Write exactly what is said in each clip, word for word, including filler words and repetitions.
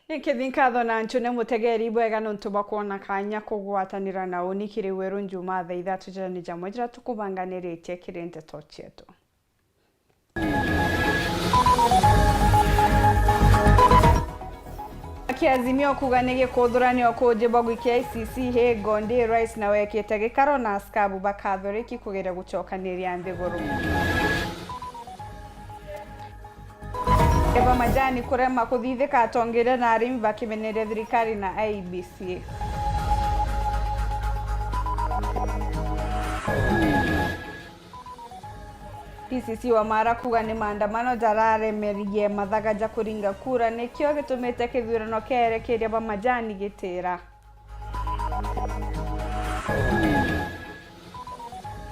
Nkithi nkatho na ncune mutegeri bwega nontu bwa kwona kanya kugwatanira na uni kiri weru njuma thaa ithatu jirani jamwe jira tukubanganiritie kiri nteto cietu. Akiazimia kuuga ni gikuthurania ukuji bwa gwikia I C C higo ndi rais na wekite gikaro na askabu ba Kathoriki kugeria gucokaniria nthiguru. Eva majani kurema kuthithika atongeria na arimi bakimeneria thirikari na I E B C. D C C wa Mara kuuga ni maandamano jararemeririe mathaga ja kuringa kura, nikio gitumite kithurano kia erekeria ba majani gitira.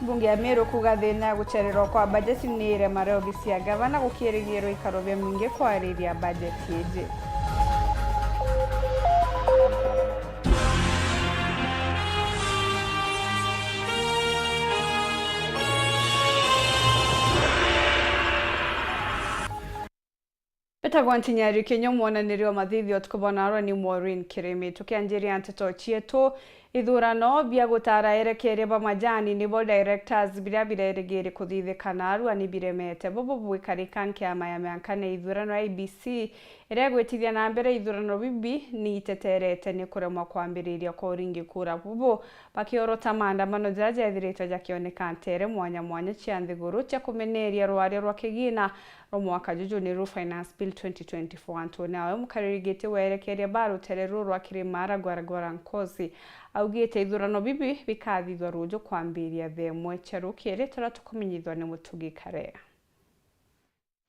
Mbunge ya Meru kuuga thina ya gucererwa kwa bajeti ni irema ria obisi ya gavana, gukirigirwa ikaro bia mwingi kwariria bajeti iji. Mbitagwa Ntinyari Kinyo, mwonaniria wa mathithio tukubonaarwa ni Maureen Kirimi. Tukianjiria nteto cietu, ithurano bia gutara erekeria ba majani nibo directors biria birerigiri kuthithika naarua ni biremete. Bubu bwikarika nkiama ya mianka na ithurano ya I E B C iria igwitithia na mbere ithurano bibi ni iteterete ni kuremwa kwambiriria kwa uringi kura bubu, bakiorota maandamano jaria jethiritwe jakioneka nteere mwanya mwanya cia nthiguru cia kumeneria rwaria rwa kigina rwa mwaka juju, niru Finance Bill twenty twenty-four. Antu nawe mukariri giti wa erekeria ba rutere ruru rwa Kirimara Gwaragwara Nkosi augite ithurano bibi bikathithwa ruju kwambiria thaa imwe cia rukiri, turia tukumenyithwa ni Mutugi Kare.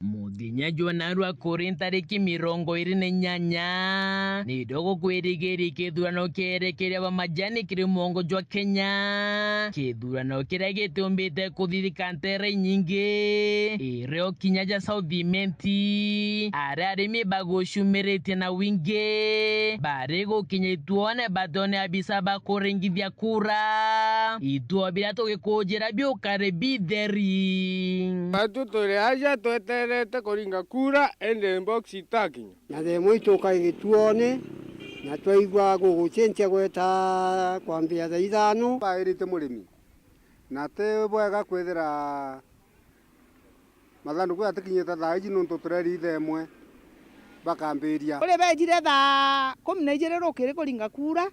Muthenya jwa narua kuri ntariki mirongo iri na inyanya, ni ndogo kwirigiri kithurano kierekeria ba majani kiri mwongo jwa Kenya. Kithurano kiria gitiumbite kuthithika ntere inyingi, irio kinya ja South Imenti, aria arimi bagucumiritie na wingi, bari gukinya ituone batione abisa ba kuringithia kura. Ituo biria tugikujira biukari bitheri. Batu turi aja tweterete kuringa kura, indi box itakinya. Na thaa imwe ituka igituone, na twaigua gugucenjia gweta kwambia thaa ithano. Bairite murimi, na ti bwega kwithira mathanduku jatikinyite thaa iji, nontu tureri thaa imwe bakambiria. Kuri bejire thaa kumi na ijiri rukiri kuringa kura,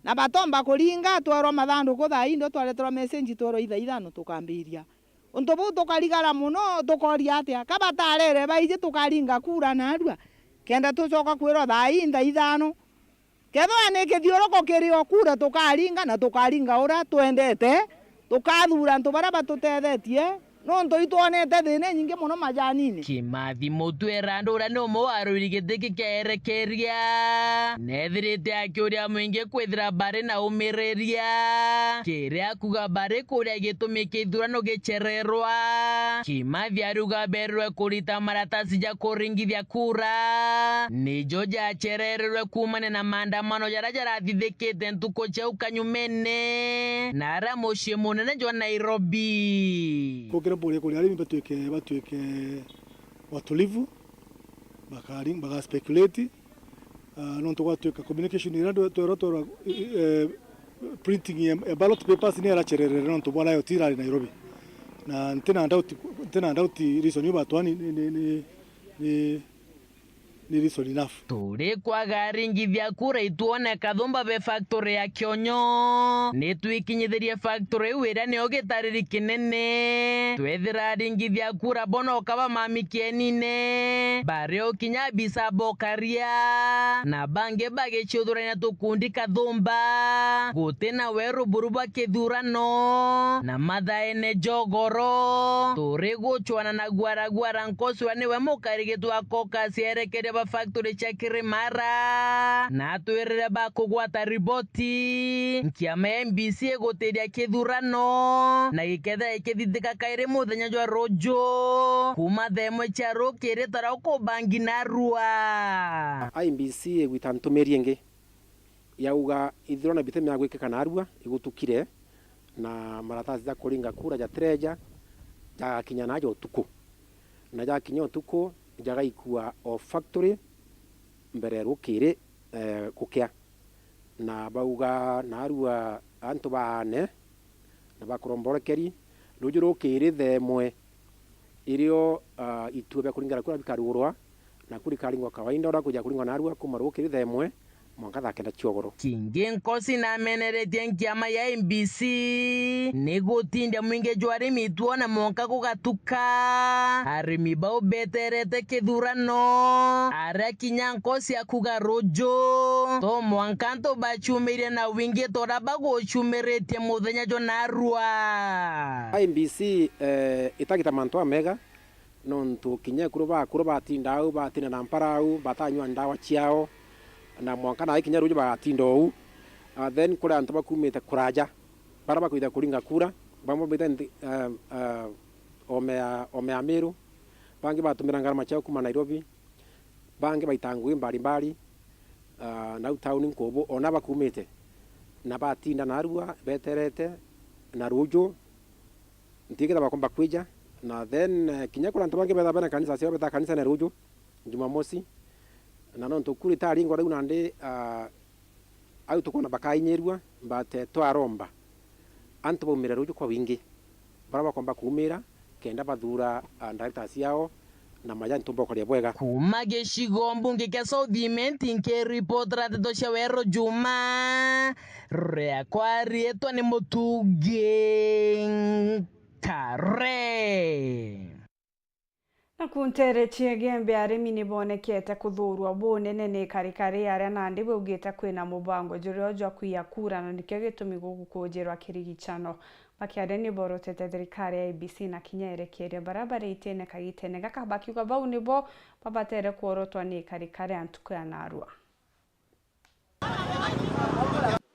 na batomba kuringa, twerwa mathanduku thaa ii, ndo twareterwa message, twerwa i thaa ithano tukambiria. Untu buu tukarigara mono, tukoria atia? Ka batarere baiji tukaringa kura narua, kenda tucoka kwirwa thaa ii thaa ithano? Kethirwa ni kithiuruko kiri o kura tukaringa, na tukaringa uria twendete, tukathura antu baria batutethetie, nontu itwonete thina inyingi mono majanini. Kimathi Mutwera Nduura ni umwe wa arwiri giti kia erekeria, nethirite akiuria mwingi kwithira bari na umiriria, kiria kuga bari kuria gitumi kithurano gicererwa. Kimathi ariuga berwe kurita maratasi ja kuringithia kura, nijo jacerererwe kuumania na maandamano jaria jarathithikite ntuku cia au kanyumene na aria mucii munene jwa Nairobi. Kukira buria kuria arimi batuike, batuike watulivu, bakari-, baga speculate, ah, nontu gwatuika communication iria ndwe-, twerwa, twerwa, eh, printing ya, ya ballot papers ni iracererere nontu bwa riot irari Nairobi. Na ntina doubt, ntina doubt reason iu batwani ni, ni, ni, ni, ni reason enough. Turi kwaga aringithia kura itwone kathumba be factory ya Kionyo. Ni twikinyithirie factory iu iria niyo gitariri kinene. Twethira aringithia kura bono kaba mami kienine. Bari o kinya bisa bokaria. Na bangi bagiciuthurania tukundi kathumba. Guti na weru buru bwa kithurano. Na mathaene jogoro. Turi gucwana na Gwara Gwara Nkoswa niwe mukarigitwa caucus ya erekeria ba factory cia Kirimara, na atwirire bakugwata riboti, nkiama ya M B C igutiria kithurano, na gikethira gikithithika kairi muthenya jwa ruju, kuuma thaa imwe cia rukiri tara ukubangi narua. I E B C igwita ntumiri ingi yauga ithurano biti mya gwikika narua igutukire, na maratasi ja kuringa kura jatireja, jagakinya naja utuku. Na jakinya utuku, jagaikua o factory, mbere rukiri, eh, gukia, na bauga, naarua antu baane na bakuromborekeri, ruuju rukiri thaa imwe, irio, ah, itua bia kuringana kura bikarugurwa, naku rikaringwa kawaida uria kwija kuringwa naarua kuuma rukiri thaa imwe mwanka thaa kenda cia ugoro. Kingi nkosi nameneretie nkiama ya I E B C ni gutinda mwingi jwa arimi twona mwanka gugatuka. Arimi bau beterete kithurano, aria kinya nkosi akuga ruju, to mwanka antu bacumirie na wingi tora bagucumiritie muthenya jwa naarua. I E B C, eh, itagita mantu amega, nontu kinya ekuru ba akuru batinda au, batinda na mpara au, batanyua ndawa ciao, na mwanka na ikinya ruju bagatinda ou. Ah, then kuri antu bakumite kuraja, bara bakwija kuringa kura, bamwe baita nthi, ah, ah, ome ya, ome ya Meru, bangi batumira ngarama ciao kuma Nairobi, bangi baita ngugi mbalimbali, ah, nau tauni nkubu, ona bakumite, na batinda narua beterete, na ruju ntikitha bakomba kwija, na then, eh, kinya kuri antu bangi betha bena kanisa ciao, beta kanisene ruju, Jumamosi, na nontu kuri taringwa riu nandi, ah, au tukwona bakainyirua, but, eh, twaromba antu baumire ruju kwa wingi, bara bakomba kuumira, kenda bathuura, ah, directors ciao na maja ntumba ukaria bwega. Kuuma gicigo mbunge kia South Imenti, nkiripotera ndeto cia Weru Juma, riakwa riitwa ni Mutungi Ntare. Naku nteere cia Igembe, arimi ni bonekete kuthuurwa bunene ni ikarikari aria nandi baugite kwina mubango jurio jwa kwiya kura, na nikio gitumi gukujirwa kirigicano. Bakiaria ni borotete thirikari ya I E B C na kinya erekeeria baria bari itine kagitene gaka, bakiuga bau nibo babatere kworotwa ni ikarikari ya ntuku ya naarua.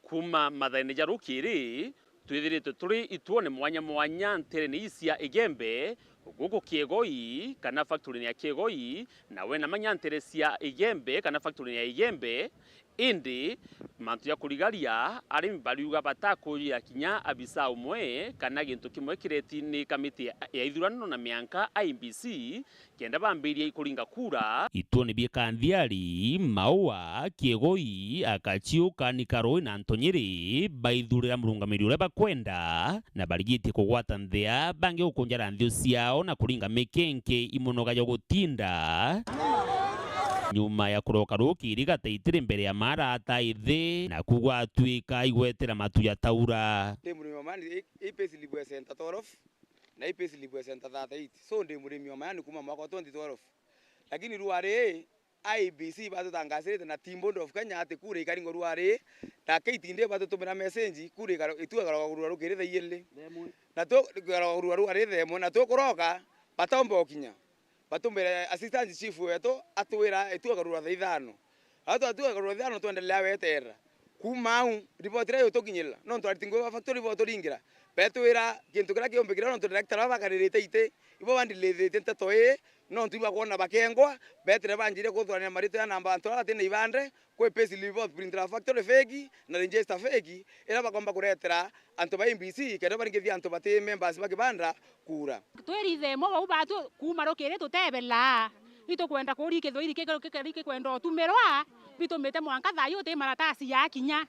Kuuma mathaine ja rukiri, twithiritwe turi ituone mwanya mwanya nteerene ii cia Igembe, guku Kiegoi, kana factory-ini ya Kiegoi, na wena manya nteere cia Igembe, kana factory-ini ya Igembe. Indi mantu ja kurigaria, arimi bariuga batakuuria kinya abisa umwe kana gintu kimwe kireti ni kamiti ya, ya ithurano na mianka I E B C, kenda bambiria ikuringa kura. Ituone bia Kanthiari, Maua, Kiegoi, Akaciu, Kani Karui na Ntonyiri baithurira murungamiri uria bakwenda, na barigitie kugwata nthia bangi gukunjara nthiu ciao na kuringa mikenke imonoga ya gutinda. Nyuma ya kuroka rukiri gataitiri mbere ya maarata ithi, na kugwatwika igwetera matu ya taura. Ndi murimi wa mani, i, i payslip ya center twelve, na i payslip ya center thirty-eight. So, ndi murimi wa majani kuuma mwaka wa twenty twelve. Lakini ruari ii, I E B C batutangacirite na Team Board of Kenya ati kura ikaringwa ruari ii, na K T D batutumira message, kura ikaro-, itu ikarogwa rukiri thaa ijiri. Na tu-, ikarogwa ruari thaa imwe, na tukuroka, bataumba ukinya. Batumire assistant chief wetu atwira itu ikarugwa thaa ithano. Atu atu ikarugwa thaa ithano twendelea weterera. Kuuma au, riboti iria yutukinyirira, nontu ariti ngugi ba factory boturingira, betwira gintu kiria kiumbikire, nontu director baba bakaririte iti, ibo bandilithitie nteto ii, nontu ibakwona bakengwa, betire banjirie kuthurania maritwa ja namba antu aria bati na ibande, kwi payslip report, printira factory fake na register fake, iria bakomba kuretera antu ba I E B C, kenda baringithia antu bati members ba kibanda kura. Twiri ithe imwe bau batu kuuma rukiri tutebela. Itukwenda kuria kithwiri kikari kikwenda utumirwa, bitumite mwanka thaa ii uti maratasi yakinya.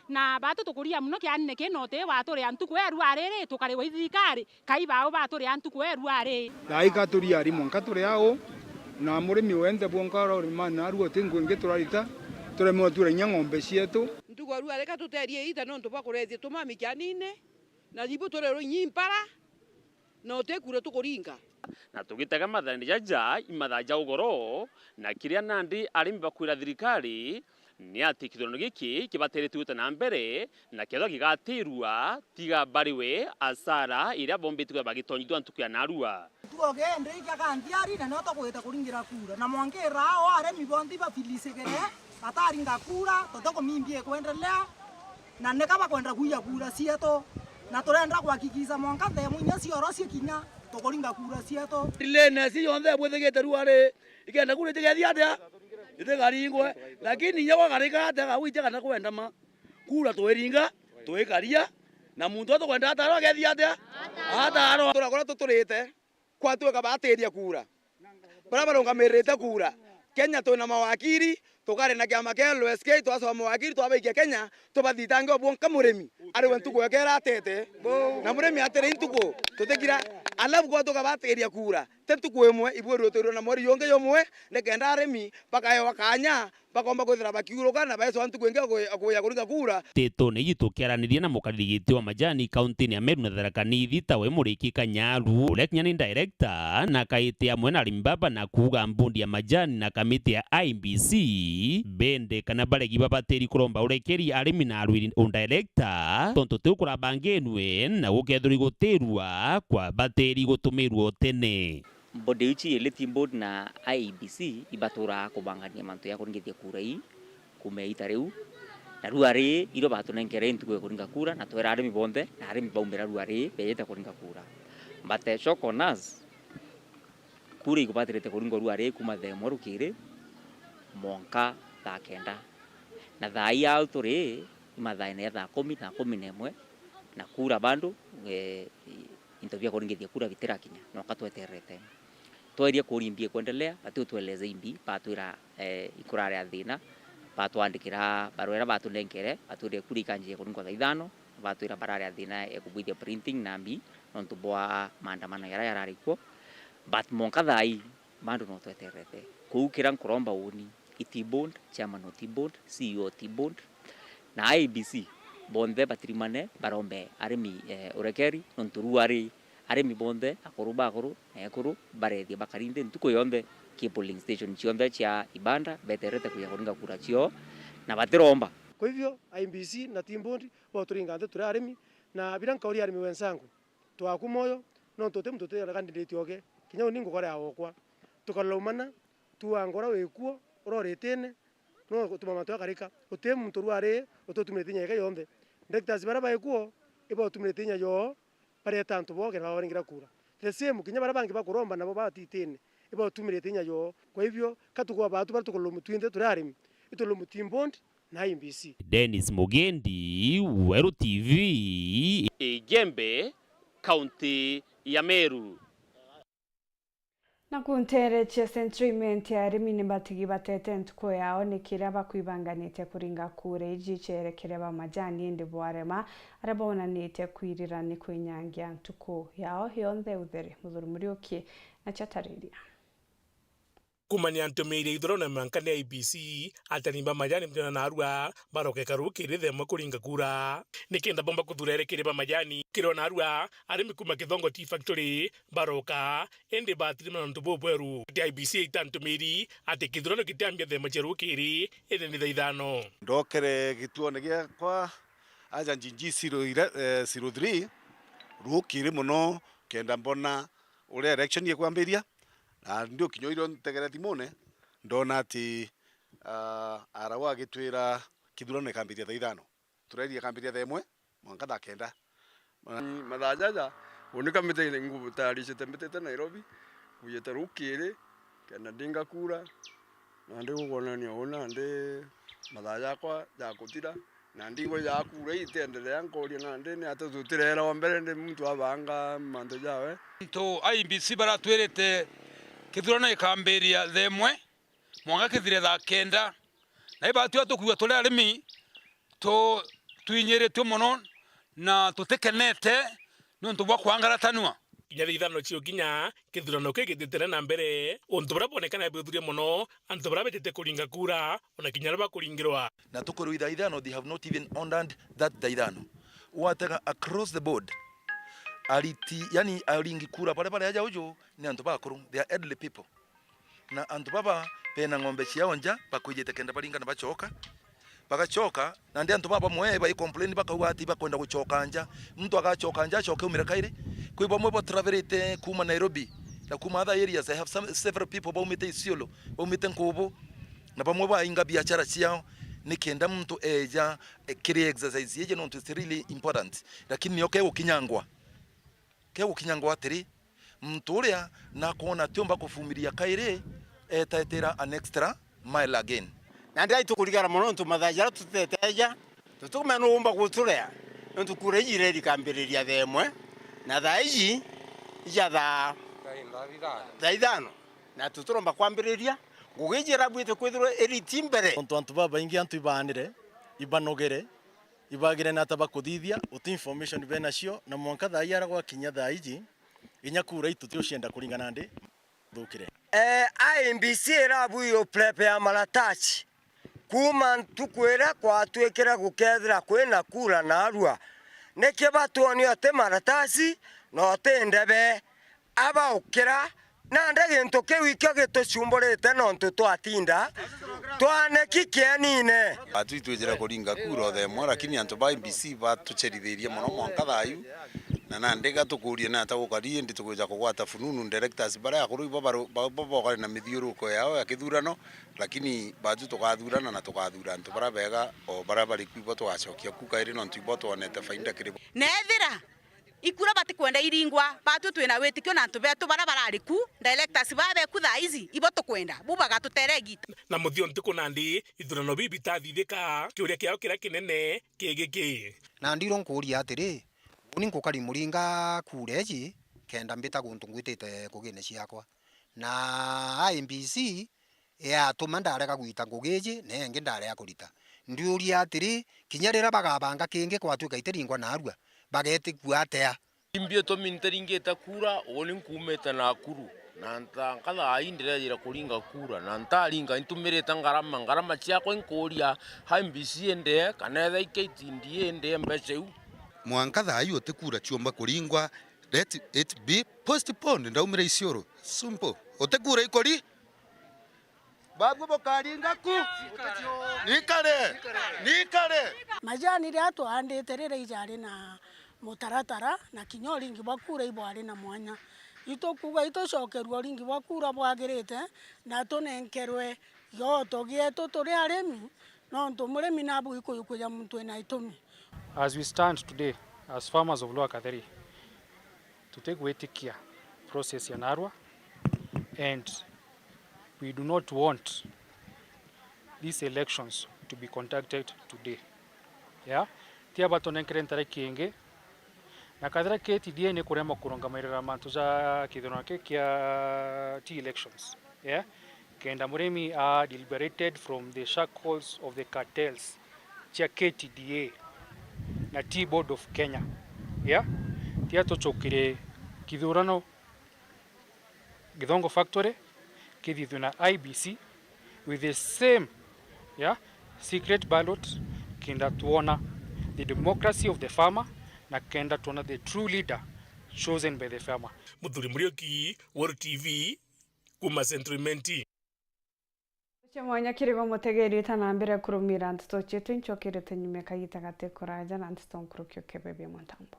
Na batu tukuria mono kianine kii na uti waturia ntuku ya ruari ri, tukariwa i thirikari, kai bau baturia ntuku ya ruari. Thaa ii ka turiari mwanka turi au, na murimi wenthe bwonka uria uri mani narua uti ngu ingi turarita, turemewe twira inya ng'ombe cietu. Ntuku ya ruari ka tuterie ita nontu bwa kurethia tumami kianine. Na jibu turirwe inyi mpara, na uti kura tukuringa. Na tugitega mathaani jaja i mathaa ja ugoro, na kiria nandi arimi bakwira thirikari ni ati kithurano giki kibateretue na mbere, na kethwa gigatirua, tiga bariwe asara iria bombite kwithirwa bagitonyithua ntuku ya narua. Tugo kindi kia Kanthiari, na nio tukwita kuringira kura, na mwanka iraa o arimi bonthe bafilisike, bataringa kura, tutikumimbia ikwendelea. Na nika bakwenda kwiya kura cietu, na turenda kuhakikisha mwanka nthemo inya cioro cikinya, tukuringa kura cietu. Lane ici yonthe ibwithigite ruari, ikenda kura itigethia atia? Itigaringwe. Lakini inya gwakarika atia, gagwitia kana kwenda ma, kura twiringa, twikaria, na muntu uria tukwenda atarwa agethia atia? Atarwa. Tura kuria tuturite, kwatwika batiria kura. Baria barungamiririte kura. Kenya twina mawakiri, tukari na kiama kia L S K, twasoma wakiri, twabaikia Kenya, tubathitange o bwonka murimi, ari we ntuku yake iratete. Na murimi atiri ntuku, tutikira. Alafu kwa tukabatiria kura, ti ntuku imwe, ibwirwe twirwe na mweri yungi yumwe, nikenda arimi bakaewa kanya, bakomba kwithira bakiuruka na baecoa ntuku ingi ya ku-, ya kuya kuringa kura. Titune iji tukiaraniria na mukariri giti wa majani kauntini ya Meru na Tharaka Nithi, tawe Muriki Kanyaru, uria kinya ni director, na kaiti amwe na arimi baba na kuuga mbundi ya majani na kamiti ya I E B C bende kana baregi babatiri kuromba urekeri arimi na arwiri undirector, tontu tiu kurabanginwe na gukethirwa igutirwa kwa batiri gutumirwa utene. Body iu ciiri, Team Board na I E B C, ibaturaa kubangania mantu ya kuringithia kura ii kuuma iita riu. Na rua ri irio batunenkere ntuku ya kuringa kura, na twera arimi bonthe, na arimi baumira rua ri bejete kuringa kura. But, eh, shock on us, kura ikubatirite kuringwa rua ri kuuma thaa imwe rukiri mwanka thaa kenda. Na thaa ii au turi, i mathaene ya thaa kumi, thaa kumi na imwe, na kura bado, eh, into bia kuringithia kura bitirakinya, noka twetererete. Tweria kuri imbi ikuendelea, bati utueleze imbi, batwira, eh, ikurari a thina, batwandikira barua iria batunenkere, batwirire kura ikanjia kuringwa thaa ithano, batwira barari a thina ya kubwithia printing na mbi, nontu bwa maandamano jaria jarari kuo. But mwanka thaa ii, bado no twetererete. Kuu kiria nkuromba uuni, i Team Board, chairman o Team Board, C E O o Team Board, na I E B C, bonthe batirimane barombe arimi, eh, urekeri, nontu rua ri arimi bonthe, akuru, bakuru na ekuru, barethia bakari nthi ntuku yonthe ki polling station cionthe cia Ibanda, beterete kuja kuringa kura ciao, na batiromba. Kwa hivyo, I E B C na Team Board, bo turinga nthi turi arimi, na biria nkauria arimi wenzangu, twaku moyo, nontu uti muntu uti na candidate oge, kinya uni ngukora ya okwa. Tukalaumana, tuanga uria wikuo, uria uritine, no gutuma mantu jakarika. Uti muntu rua ri ututumirite inya ika yonthe. Directors baria baikuo, iba utumirite inya yoo, bareta antu boo kenda babaringira kura. The same, kinya baria bangi bakuromba nabo batitine, iba utumirite inya yoo. Kwa hivyo, ka tukwa batu baria tukulaumu twinthe turi arimi, itulaumu Team Board na I E B C. Dennis Mugendi, Weru T V, Igembe, kaunti ya Meru. Na ku nteere cia Central Imenti, arimi ni batigi batete ntuku yao ni kiria bakwibanganitie kuringa kura iji ceerekere ba majani, indi bwarema, aria bonanitie kwirira ni kwinyangia ntuku yao yonthe utheri. Muthuri Muriuki na ciatariria. Kumania ntumiiri ya ithurano na mwanka ni I E B C, atani ba majani mthenya na arua barokeka rukiri thaa imwe kuringa kura. Nikenda bomba kuthura erekeri ba majani, kirwa na arua, arimi kuma Kithongo Tea Factory baroka, indi batirimana nontu bubweru. Ati I E B C ita ntumiiri ati kithurano kitiambia thaa imwe cia rukiri, indi ni thaa ithano. Ndokere gituone giakwa aja Njinji zero ele-, eh, zero three rukiri mono, kenda mbona uria election ikwambiria. Na ndi ukinya irio ntegere thimune, ndona ati, ah, arau agitwira kithurano ikambiria thaa ithano. Turairie ikambiria thaa imwe mwanka thaa kenda. Mathaa jaja, uni kamite ngutayaricite mbitite Nairobi, kujite rukiri, kenda ndinga kura, nandi gukwonania uu nandi mathaa jakwa jakutira. Na ndigwa ya kura ii itienderea, nkooria nandi ni atia tutireerawa mbere ni muntu abanga mantu jawe? Antu a I E B C baratwirite kithurano gikambiria thaa imwe, mwanka kithire thaa kenda. Na ibatua tukwigua turi arimi tu-, twinyiritue mono na tutikenete niuntu bwa kwangaratanua. Kinya thaa ithano cia ukinya, kithurano kigititene na mbere, untu buria bwonekana bwithurie mono, antu baria betite kuringa kura, ona kinya aria bakuringirwa. Na tukwirwa ithaa ithano, they have not even honored that thaa ithano. Watega across the board, ariti, yani aringi kura baria bari aja uju, ni antu bakuru, they are elderly people. Na antu baba bena ng'ombe ciao nja, bakwijite kenda baringa na bacoka. Bagacoka, nandi antu baba bamwe bai complain bakauga ati bakwenda gucoka nja. Muntu agacoka nja, acoke aumire kairi. Kwi bamwe ba travelite kuma Nairobi, na kuma other areas. I have some, several people baumite Isiolo, baumite Nkubu, na bamwe bainga biashara ciao, nikenda muntu eja, eh, kiri exercise yeje, nontu it's really important. Lakini nio kegukinyangwa. Kegukinyangwa atiri, muntu uria nakwona atiumba kuvumiria kairi, etetera an extra mile again. Nandi ai tukurigara mono nontu mathaa jaria tuteteja, tutikumenya nu uumba guturea, nontu kura iji ireri ikambiriria thaa imwe, na thaa iji ija thaa, thaa ithano, na tutiromba kwambiriria. Ngugi iji irabuite kwithirwa iriti mbere. Tontu antu babaingi antu ibaanire, ibanogere, ibagire na ata bakuthithia, uti information benacio, na mwanka thaa ii ara gwakinya thaa iji, inya kura itu tutiucienda kuringana ndi thukire. Eh, I E B C irabu yo prep ya maratasi. Kuuma ntuku iria kwatuikire gukethira kwina kura naarua, niki batwonie uti maratasi na uti ndebe? Abaukira, nandi gintu kiu ikio gitucumburite nontu twatinda twaneki kienine. Atu itwijire kuringa kura o thaa imwe, lakini antu ba I E B C batucerithirie mono mwanka thaa iu, na nandi ga tukuuria ni ata gukari, indi tukwija kugwata fununu directors baria akuru ibo baru-, ba-, bo bokari na mithiuruko yao ya kithurano, lakini batu tukathurana na tukathura antu baria bega, o baria bari ku ibo tugacokia ku kairi, nontu ibo twonete faida kiri bo. Na ethira ikura batikwenda iringwa, batwi twina witikio na antu betu baria barari ku, directors babeku thaa ici, ibo tukwenda, bu bagatutere igita. Na muthio ntuku nandi, ithurano biu bitathithika, kiuria kiao kiria kinene ki giki. Na ndiro nkuuria atiri, uni nkukari muringa kura iji, kenda mbita guntu ngwitite ngugine ciakwa? Na I E B C yatuma ndarega gwita ngugi iji, na ingi ndarega kurita. Ndiuria atiri, kinya riria bagabanga kingi kwatuika itiringwa naarua, bagetigua atia? Imbi itumi ntiringite kura, uni nkuumite Nakuru, na nta-, nka thaa ii ndirejire kuringa kura, na ntaringa intumirite ngarama, ngarama ciakwa inkuuria I E B C indie, kana etha i K T D A indie mbeca iu. Mwanka thaa ii uti kura ciumba kuringwa, let it be postponed, ndaumire Isiolo. Simple. Uti kura ikuri? Babu bukaringa ku. Nikare. Nikare. Majani riria twaandite riria ijari na mutaratara, na kinya uringi bwa kura ibwari na mwanya. Itukuuga itucokerua uringi bwa kura bwagirite, na tunenkerwe gioto gietu turi arimi, nontu murimi nabu ikuyu kuja muntu ena itumi. As we stand today, as farmers of Lower Katheri, tutigwitikia process ya narua, and we do not want these elections to be conducted today. Yeah? Ti aba tunenkere ntariki ingi, na kathira K T D A ni kurema kurungamairira mantu ja kithurano ki kia tea elections. Yeah? Kenda murimi a liberated from the shackles of the cartels cia K T D A na Tea Board of Kenya. Yeah? Tia tucukire kithurano Githongo Factory kithithwe na I E B C with the same, yeah, secret ballot, kenda tuona the democracy of the farmer na kenda tuona the true leader chosen by the farmer. Muthuri Muriuki, World T V, kuma Central Imenti. Cia mwanya kiri gwe mutegeri, ta na mbere kurumira nteto cietu, incokere tunyume kagita gati kuraja na nteto nkuruki ukebebia mwantambo.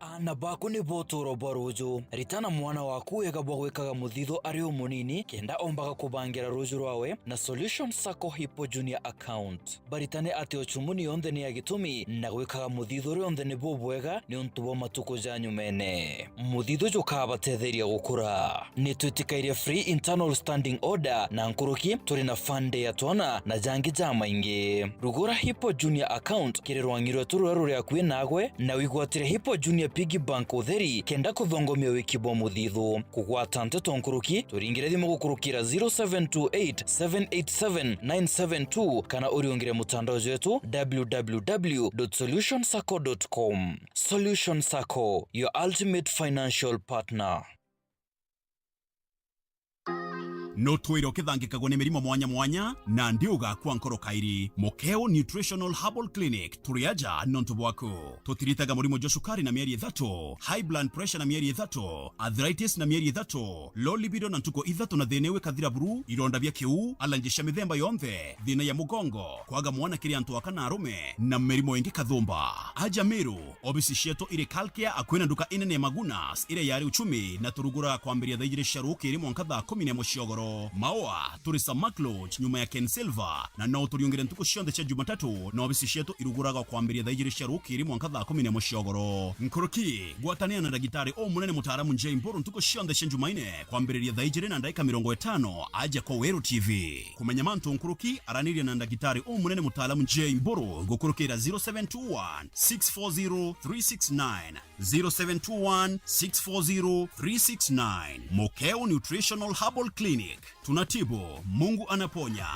Aana baku nibo utuuro bwa ruuju. Ritana mwana waku wega bwa gwikaga muthithu ari umunini, kenda ombaga kubangira ruuju rwawe na Solution Sacco Hippo Junior Account. Baritane ati uchumuni yonthe ni ya gitumi, na gwikaga muthithu rionthe ni bubwega niuntu bwa matuku ja nyumene. Muthithu jukabatetheria gukura. Ni twitikairie free internal standing order na nkuruki, turi na fund ya twana na jangi jamaingi. Rugura Hippo Junior Account kiri rwang'i rwetu ruria ruri akui nagwe, na wigwatire Hippo Junior Piggy Bank utheri kenda kuthongomia wiki bwa muthithu. Kugwata nteto nkuruki, turingire thimu gukurukira zero seven two eight, seven eight seven, nine seven two kana uriungire mutandao jwetu w w w dot solution sacco dot com. Solution Sacco, your ultimate financial partner. Nutwire ukithangikagwa ni mirimo mwanya mwanya, nandi ugakua nkoro kairi. Mukeo Nutritional Herbal Clinic, turi aja nontu bwaku. Tutiritaga murimo jwa cukari na mieri ithatu, high blood pressure na mieri ithatu, arthritis na mieri ithatu, low libido na ntuku ithatu na thina iu ikathira buru, ironda bia kiu, allergy cia mithemba yonthe, thina ya mugongo, kwaga mwana kiri antu aka na arume, na mirimo ingi kathumba. Aja Meru, obisi cietu iri Kalkia, akui na nduka inene ya Magunas, iria yari Uchumi, na turuguraga kwambiria thaa ijiri cia rukiri mwanka thaa kumi na imwe cia ugoro. Maua, turi Samak Lodge, nyuma ya Ken Silver, na no turiungire ntuku cionthe cia Jumatatu, na obisi cietu iruguraga kwambiria thaa ijiri cia rukiri mwanka thaa kumi na imwe cia ugoro. Nkuruki, gwatanira na ndagitari umunene mutaaramu J Mburu ntuku cionthe cia Jumaine, kwambiriria thaa ijiri na ndagika mirongo itano, aja kwa Weru T V. Kumenya mantu nkuruki, araniria na ndagitari umunene mutaaramu J Mburu gukurukira zero seven two one, six four zero, three six nine. Zero seven two one, six four zero, three six nine. Mokeo Nutritional Herbal Clinic. Tunatibu, Mungu anaponya.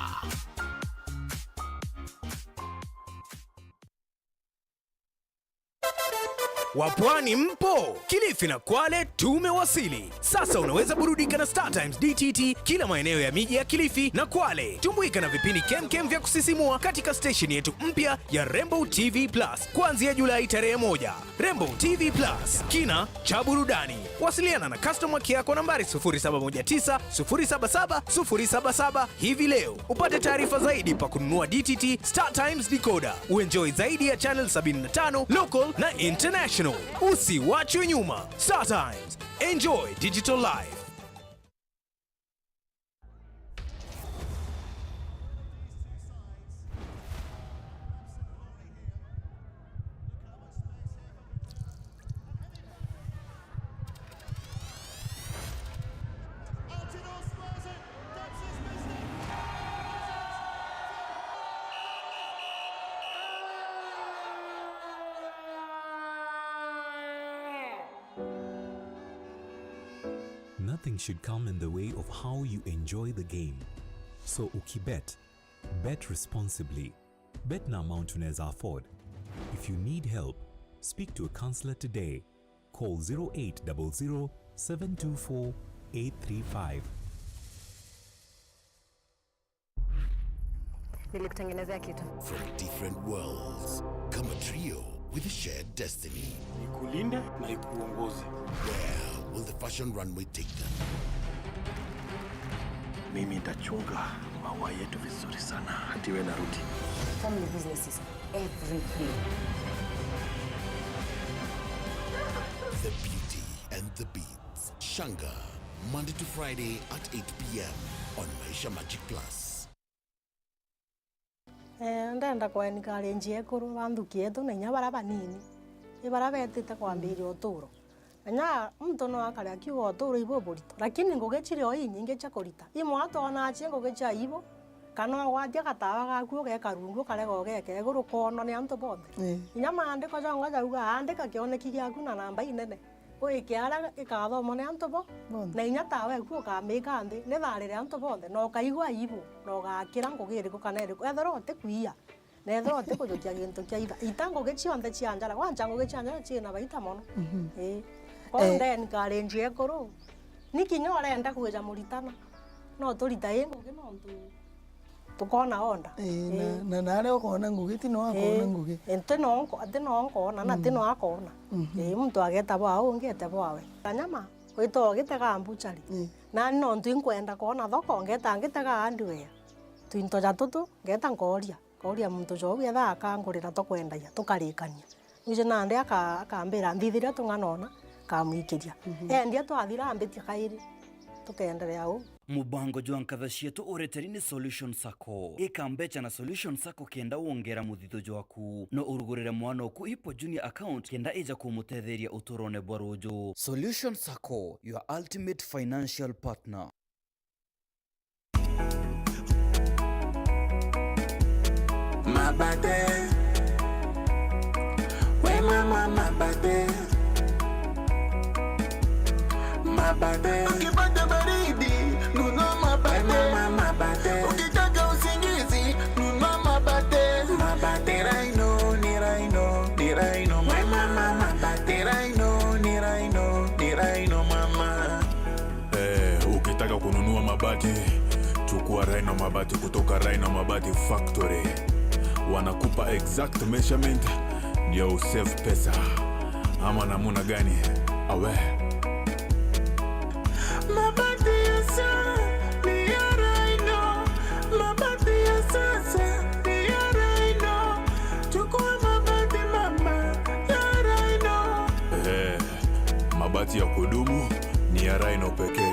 Wapwani mpo? Kilifi na Kwale tumewasili. Sasa unaweza burudika na Star Times D T T kila maeneo ya miji ya Kilifi na Kwale. Tumbuika na vipindi kemkem vya kusisimua katika stesheni yetu mpya ya Rainbow T V Plus kuanzia Julai tarehe moja. Rainbow T V Plus, kina cha burudani. Wasiliana na customer care kwa nambari sufuri saba moja tisa, sufuri saba saba, sufuri saba saba hivi leo. Upate taarifa zaidi pa kununua D T T Star Times decoder. Uenjoy zaidi ya channel sabini na tano, local na international. Usiwachwe nyuma. Star Times. Enjoy digital life. Nothing should come in the way of how you enjoy the game. So ukibet, bet responsibly. Bet na amount unaweza afford. If you need help, speak to a counselor today. Call zero eight double zero, seven two four, eight three five. Nilikutengenezea kitu. From different worlds, come a trio with a shared destiny. Ikulinde na ikuongoze. Where will the fashion runway take them? Mimi nitachunga maua yetu vizuri sana. Ati we narudi. Family business is everything. The Beauty and the Beat. Shanga, Monday to Friday at eight p.m. on Maisha Magic Plus. Eh, ndenda kwa encourage ekuru ba nthuki yetu na inya baria banini. Ni baria betite kwambiria uturo. Na inya muntu no akare akiuga uturo ibu burito. Lakini ngugi ciri o inyingi cia kurita. Imwe atwona acie ngugi cia ibu, kana ugwatia gatawa gaku ugeka rungu ukarega ugeka iguru kwonwa ni antu bonthe. Eh. Inya maandiko jongwa jauga, andika kioneki giaku na namba inene. Wike aria ikathomwa ni antu bo, bonthe. Na inya tawe ku ukamika nthi, nitharire antu bonthe, na ukaigua aibu, na ugakira ngugi iriku kana iriku, ethirwa utikwiya, na ethirwa utikujukia gintu kia ita. Ita ngugi cionthe cia njara, kwanza ngugi cia njara ciina baita mono. Mhm. Ii. Kwou, eh, ndeni karenji ekuru, ni kinya urenda kwija muritana, no turita i ngugi nontu tukona onda. Ii, na, ii, na, na aria ukona ngugi, ti no akona, ii, ngugi. Ii, ti no nko-, ti no nkona, na ti, mm, no akona. Mhm. Ii, muntu ageta bwa ungi ete bwawe. Kanyama, wita ugitega mbuchari. Ii. Nani nontu inkwenda kona thoko, ngeta ngitega hardware. Twinto ja tutu, ngeta nkoria. Nkauria muntu jou, etha akangurira tukwendagia, tukarikania. Wije nandi aka-, akambira nthithiria tung'ana ona, nkamwikiria. Mhm. Endia twathira ambitia kairi, tukeenderea uu. Mubango jwa nkatha cietu ureteri ni Solution Sacco. Ika mbecha na Solution Sacco kenda wongera muthitho jwaku. No urugurire mwana oku Hippo Junior account kenda ija kumutetheria uturone bwa ruju. Solution Sacco, your ultimate financial partner. Mabate. We mama mabate. Mabate. Ukipata baridi, nunua mabate. We mama mabate. Ukitaka usingizi, nunua mabate. Mabate. Ni Rhino, ni Rhino, ni Rhino, mama. We mama mabate. Ni Rhino, ni Rhino, ni Rhino, mama. Eh, ukitaka kununua mabati, chukua Rhino Mabati kutoka Rhino Mabati Factory. Wanakupa exact measurement ndio usave pesa. Ama namuna gani? Awe. Mabati ya sa-, ni ya Rhino. Mabati ya sasa ni ya Rhino. Chukua mabati mama ya Rhino. Eh. Mabati ya kudumu ni ya Rhino pekee.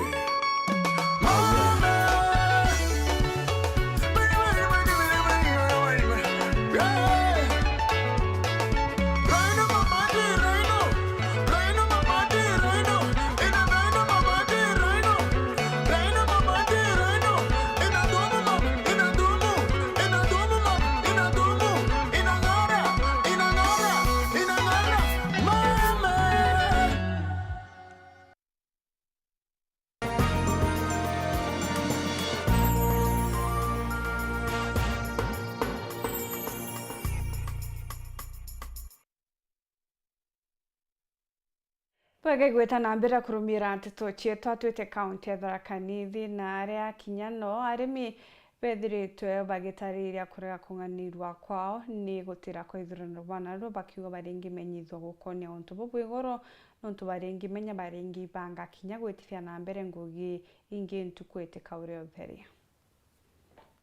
Bwega igwita na mbere kurumira nteto cietu. Atwite kaunti ya Tharaka Nithi, na aria kinya no arimi bethiritwe bagitariria kurega kung'anirwa kwao ni gutira kwa ithurano rwa narua, bakiuga baringimenyithua gukonia untu bubu iguru, nontu baringimenya baringibanga kinya gwitithia na mbere ngugi ingi ntuku itikaure utheri.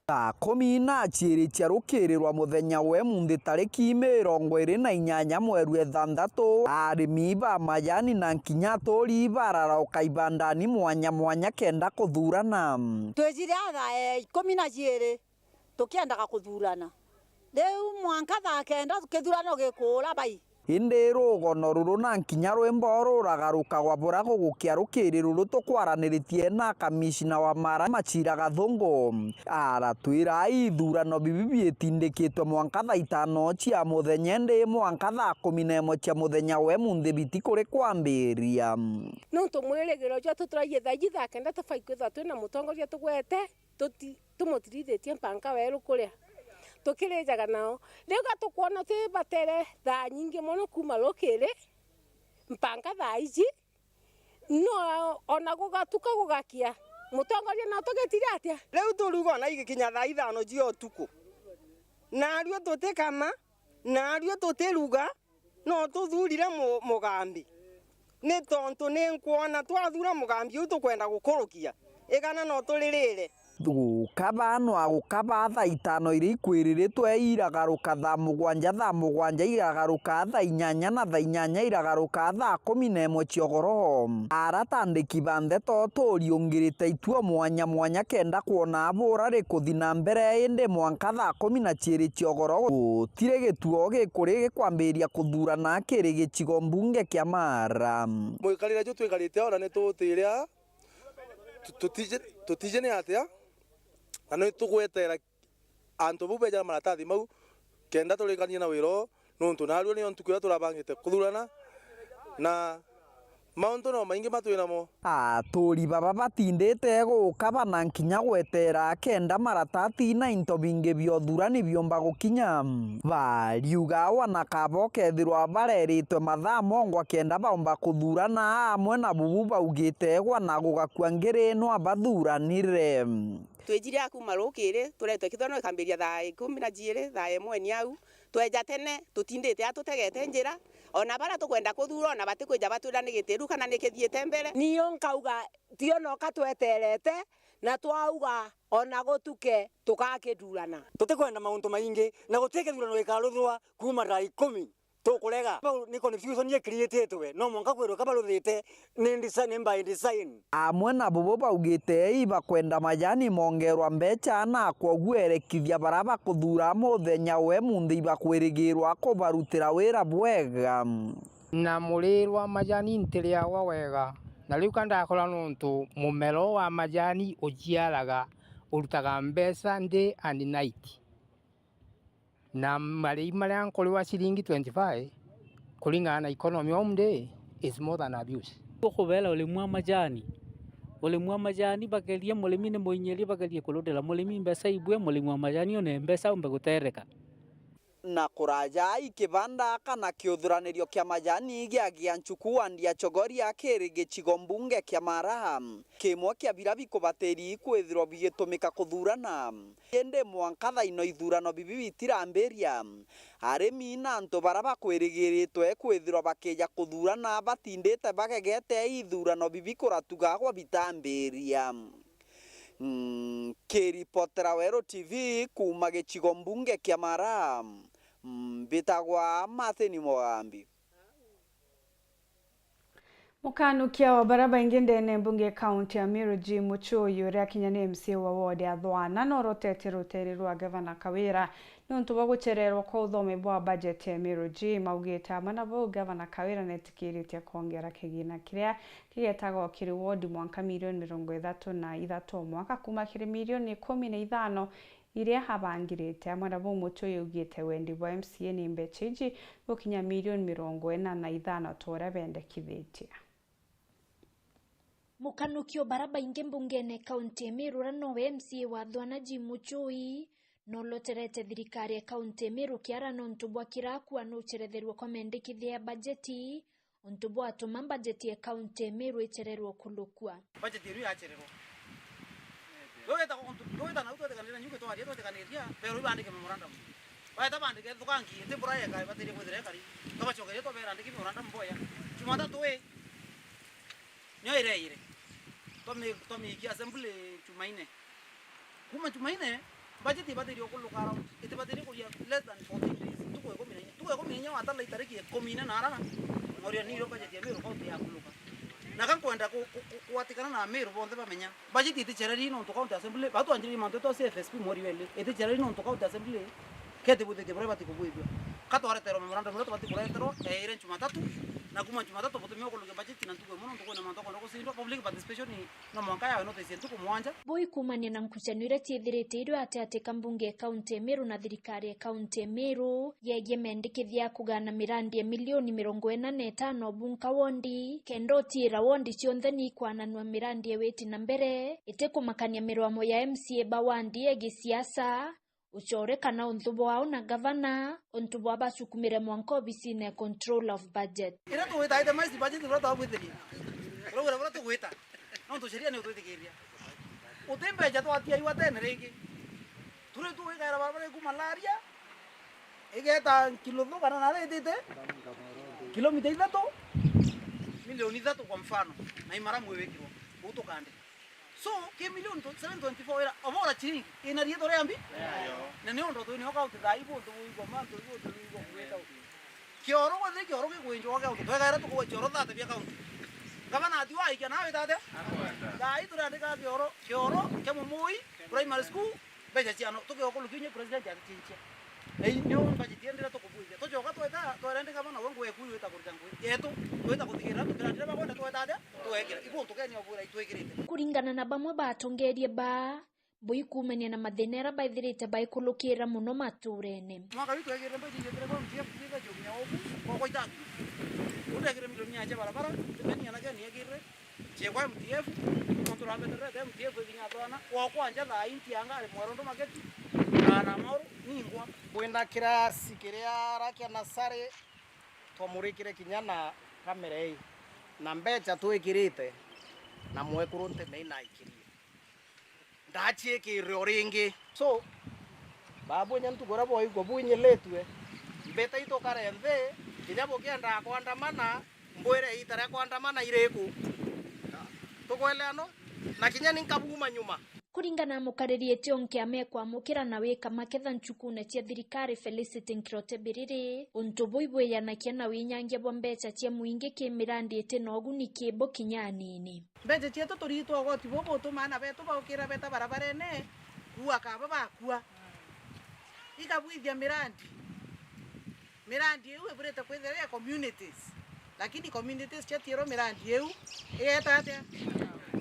Thaa kumi na ciiri cia rukiri rwa muthenya wa emunthi, tariki mirongo iri na inyanya mweri wa ithanthatu, arimi ba majani na nkinya aturi bararauka ibandani mwanya mwanya kenda kuthurana. Twejire a thaa ikumi na ciiri tukiendaga kuthurana. Riu mwanka thaa kenda kithurano gikuura bai. Indi rugono ruru na nkinya rwimbo ruragarukagwa bura gugukia rukiri ruru tukwaraniritie na kamishina wa Mara Machira Gathungu. Aratwira ithurano bibi biitindikitwe mwanka thaa itano cia muthenya, indi mwanka thaa kumi na imwe cia muthenya wa emunthi biti kuri kwambiria. Nontu mwirigiro jwetu turaiye thaa iji thaa kenda tubai kwithirwa twina mutongoria tugwete, tuti-, tumutirithĩtie mpanka weru kuria tukirijaga nao. Riu ga tukwona twi batere thaa nyingi mono kuuma rukiri mpanka thaa iji, no ona gugatuka gugakia, mutongoria no tugitire atia? Riu turuga ona igikinya thaa ithano cia utuku, narua tutikama, narua tutiruga, no tuthurire mu-, mugambi. Ni tontu ni nkwona twathura mugambi uu tukwenda gukurukia, igana no turirire. Gukaba no agukaba thaa itano iria ikwiriritwe iragaruka thaa mugwanja, thaa mugwanja iragaruka thaa inyanya, na thaa inyanya iragaruka thaa kumi na imwe cia ugoro. Aratandiki ba ndeto turiungirite ituo mwanya mwanya kenda kwona abura rikuthi na mbere, indi mwanka thaa kumi na ciiri cia ugoro gutiri gituo gikuri gikwambiria kuthurana kiri gicigo mbunge kia Mara. Mwikarire ju twikarite ona ni tutire a, tu-, tutije, tutije ni atia, na ni tugwetera antu bau beja na maratathi mau, kenda turikanie na wira uu, nontu narua niyo ntuku iria turabangite kuthurana, na mauntu no maingi matwi namo. Aturi baba batindite guka bana nkinya gwetera kenda maratati na into bingi bia uthurani biumba gukinya. Bariuga wana kaba ukethirwa bareritwe mathaa mongwa kenda baumba kuthurana, amwe na bubu baugite gwana gugakua ngiri no abathuranire. Twijire a kuuma rukiri, turetwe kithurano gikambiria thaa ikumi na jiiri, thaa imwe ni au. Tweja tene, tutindite a tutegete njira, ona baria tukwenda kuthura, ona batikwija batwira ni gitiru kana ni kithiite mbere. Niyo nkauga, tio noka tweterete, na twauga, ona gutuke, tukakithurana. Tutikwenda mauntu maingi, na guti kithurano gikaruthwa kuuma thaa ikumi. Tukurega. Bau ni confusion ye createtwe. No mwanka kwirwe kaba ruthite ni design, ni by design. Amwe na bubu baugite ibakwenda majani mongerwa mbecha na kwoguo erekithia bara bakuthura muthenya we munthi ibakwirigirwa kubarutira wira bwega. Na murirwa majani ntiriagwa wega, na riu ka ndakora nontu mumero wa majani uciaraga urutaga mbecha day and night. Na marii maria nkuriwa ciringi twenty-five, kuringana na economy of the day, is more than abuse. Ukubera urimi wa majani. Urimi wa majani bagerie, murimi ni muinyirie, bagerie kurutira murimi mbeca ibue, murimi wa majani one mbeca umbe gutereka. Na kuraja i kibanda kana kiuthuranirio kia majani gia Gianchuku wandi ya Chogoria kiri gicigo mbunge kia Mara. Kimwe kia bira bikubatiri kwithirwa bigitumika kuthurana. Indi mwanka thaino ithurano bibi bitirambiria, arimi na antu bara bakwirigiritwe kwithirwa bakija kuthurana batindite bagegete ithurano bibi kuratugagwa bitambiria. Nkiripotera Weru T V kuuma gicigo mbunge kia Mara, mbitagwa Martin Mugambi. Mukanukia wa bara baingi ndene mbunge kaunti ya Meru, Jim Muchui, uria kinya ni M C A wa ward ya Thwana, norotete rutere rwa Gavana Kawira niuntu bwa gucererwa kwa uthomi bwa bajeti ya Meru. Jim augite amwe na bau, Gavana Kawira netikiritie kwongera kigina kiria kigetaga o kiri ward mwanka milioni mirongo ithatu na ithatu o mwaka, kuuma kiri milioni ikumi na ithano iria abangirite. Amwe na bau, Muchui augite wendi bwa M C A ni mbecha iji gukinya milioni mirongo ina na ithano ta uria bendekithitie. Mukanukio bara baingi mbungene kaunti ya Meru, uria nowe M C A wa Thwana Jim Muchui, noloterete thirikari ya kaunti ya Meru kiara nontu bwa kirakua nuceretherua kwa mendekithia ya bajeti, untu bwatuma mbajeti ya kaunti ya Meru ichererwe kulukua. Budget yeru yachererwa. Yo weta kuntu, yo weta na twetikanira nyuke twaria, twetikanira, pero ibandike memorandum. Baeta bandike thukangi, iti mbura yeka ibatirie kwithira ikari. Twabacokeria twabera andiki memorandum mboya. Jumatatu ii, nio ireire. Twami-, twamiikia assembly Jumaine. Kuma Jumaine, budget ibatirie kuluka around, itibatirie kuria less than fourteen days. Ntuku ikumi na inya. Ntuku ikumi na inya watala itariki ikumi na nara, ngoria niyo budget ya Meru County yakuluka. Na ka nkwenda ku-, ku-, ku-, kugwatikana na Ameru bonthe bamenya, budget itichereri nontu County Assembly, batwanjiririe mantu twa C F S P mweri wa ili, itichereri nontu County Assembly ketibwithitie buria ibati kubwithua. Ka twareterwa memorandum iria tubati kureterwa, eire Jumatatu, na kuma Jumatatu butumia ukulukia budget na ntuku imwe nontu kwina mantu akwenda gucindwa, public participation no mwanka yawe notice ntuku mugwanja. Bui kuumania na nkucanio iria ciithirite irio atiati ka mbunge ya kaunti ya Meru na thirikari ya kaunti ya Meru, yegie mendikithia ya kugana mirandi ya milioni mirongo ina na itano bunka wondi, kenda utiira wondi cionthe ni ikwananua mirandi ya witi na mbere, itikumakania mirwamo ya M C A ba wandi ya gisiasa, ucore kana untu bwao na gavana, untu bwa bacukumire mwanka obisine ya control of budget. Iria tugwita itemized budget, buria twabwithirie. Uraugira buria tugwita. Nontu sheria ni utwitikiria. Uti mbeca twatiaiwa tene ringi. Turi tu wikaira barabara iku malaria, igeta kilo thu kana nari itite? Kilomita ithatu, milioni ithatu kwa mfano, na imaramu iwikirwa. Utukande. So, ki milioni tw-, seven twenty-four ira, obora chiringi, ina riitwa ria mbi? Na ni untu twini o kaunti thaa ii buntu buigwa mantu, buntu buigwa bwita u. Kioro gwe thi kioro gikwenjwa gwa kaunti, twekaira tukugwa kioro thate bia kaunti. Gavana ati waikia nawe tate? Thaa ii turandika kioro, kioro kia Mumui Primary School, mbeca ciano, tukiokulukia unye president atichinchia. Na ii nio budget yendire tukubwithia. Tucoka tweta, twarende gavana we ngwe kuyu ita kurita ngui. Yetu, twita kuthikirira, tutirandire bagwenda tweta atia? Twekira. Ibu tukeni obwira itwikirite. Kuringana na bamwe batongeerie ba, bui kuumania na mathina aria baithirite baikulukira mono matuurene. Mwaka yu twekirire mbeca ingi tiri kwa M T F, tiri kwa kinya oku, kwa kwa itatu. Utekire milioni ya cia barabara, tibeni anake ni ekirire. Ciekwa M T F, nontu rameterete M T F ikinya twana, wa kwanja thaa ii ntianga ari mwerondo maketi, na mauru, ningwa. Kwina kirasi kiria ara kia nasari, twamurikire kinya na kamera ii, na mbeca twikirite, na mwekuru ntimei naikirie. Ndaciikirire o ringi. So, babunya ntuku iria bwaigua bwinyiritue, mbita itukare nthi, kinya bukiendaa kwandamana, mbwire iita ria kwandamana iriku. Tukweleano? Na kinya ni nkabuuma nyuma. Kuringana na mukariri itio nkiama ikwamukira na wika maketha ncukune cia thirikari Felicity Nkirote Biriri, untu buu ibwiyanakia na winyangia bwa mbeca cia mwingi ki mirandi iti na uguni ki bo kinya anini. Mbeca cietu turiitwa ugoti bubu butumaa ana betu baukira beta barabarene, kuua kaba bakua. Ikabwithia mirandi. Mirandi iu iburite kwithira ya communities. Lakini communities ciatiirwa mirandi iu, igeeta atia?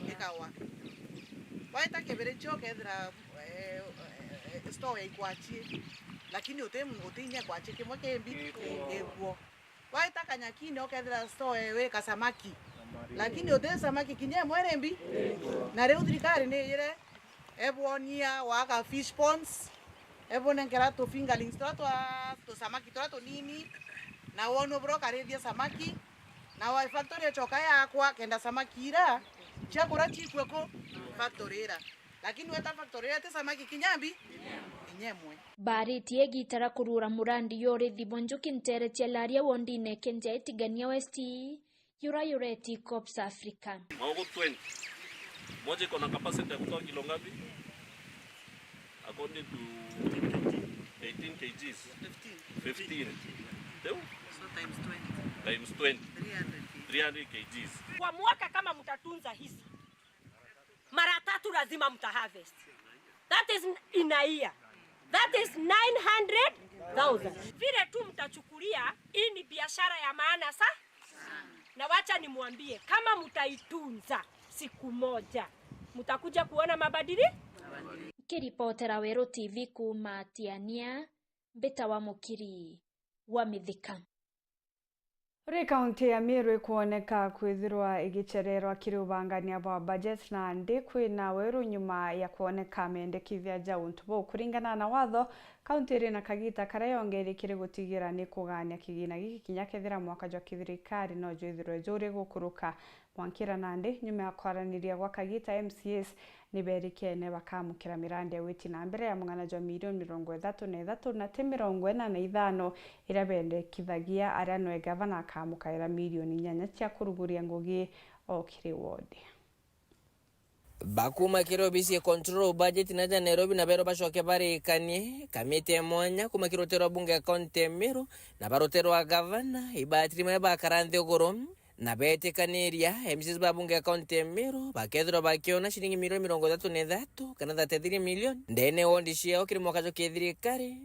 Ikawa. Waita Kibirichia ukethira, eh, eh, store ya ikwachie. Lakini uti, uti inya ikwachie kimwe kimbi, gikuo. Waita Kanyakine ukethira store wi kasamaki. Lakini uti samaki kinya imwe iri mbi. Na riu thirikari ni iyire ebwonia waka fish ponds, ebwonenkera tu fingerlings turia twa tusamaki turia tunini, na wonwe buria ukarithia samaki, na wa factory icoka yakwa kenda samaki ira ciakura cikue ku factory ira. Lakini weta factory ira ti samaki kinya mbi, kinya imwe. Baaritie igiita ria kuruura murandi ya urithi bwa njuki nteere cia Laria wondine Kenja Itigania West, yura yureti Cops Africa. Maogo twenty. Moja iko na capacity ya kutoa kilo ngapi? According to eighteen K Gs. Fifteen. Fifteen. Ndio? So times twenty. Times twenty. Three hundred K Gs. Three hundred K Gs. Kwa mwaka kama mtatunza hizi, mara tatu lazima mta harvest. That is in a year. That is nine hundred thousand. Vile tu mtachukulia, hii ni biashara ya maana sa-, na wacha nimwambie, kama mtaitunza, siku moja mtakuja kuona mabadili. Nkiripotera Weru T V kuuma Tiania, mbitawa Mukiri wa Mithika. Kuri kaunti ya Meru ikwoneka kwithirwa igichererwa kiri ubangania bwa budget, nandi kwina weru nyuma ya kwoneka mendekithia ja untu buu. Kuringana na watho, kaunti iri na kagita karia yongerie kiri gutigira ni kugania kigina giki kinya kethira mwaka jwa kithirikari no jwithirwe juri gukuruka. Mwankira nandi, nyuma ya kwaraniria gwa kagita, M C As ni berikene bakamukira mirandi ya gwiti na mbere ya mung'ana jwa milioni mirongo ithatu na ithatu na ti mirongo ina na ithano iria bendekithagia, aria nwe gavana akamukaira milioni inyanya cia kuruguria ngugi o kiri wodi. Bakuma kiri obisi ya Control Budget na ja Nairobi na berwa bacoke barikanie kamiti ya mwanya kuma kiri rutero rwa bunge ya kaunti ya Meru na barutero rwa gavana ibatiri maria bakara nthiguru na betikaniria M C As ba bunge ya kaunti ya Meru bakethirwa bakiona ciringi milioni mirongo ithatu na ithatu kana thirty-three million ndene wondi ciao kiri mwaka jwa kithirikari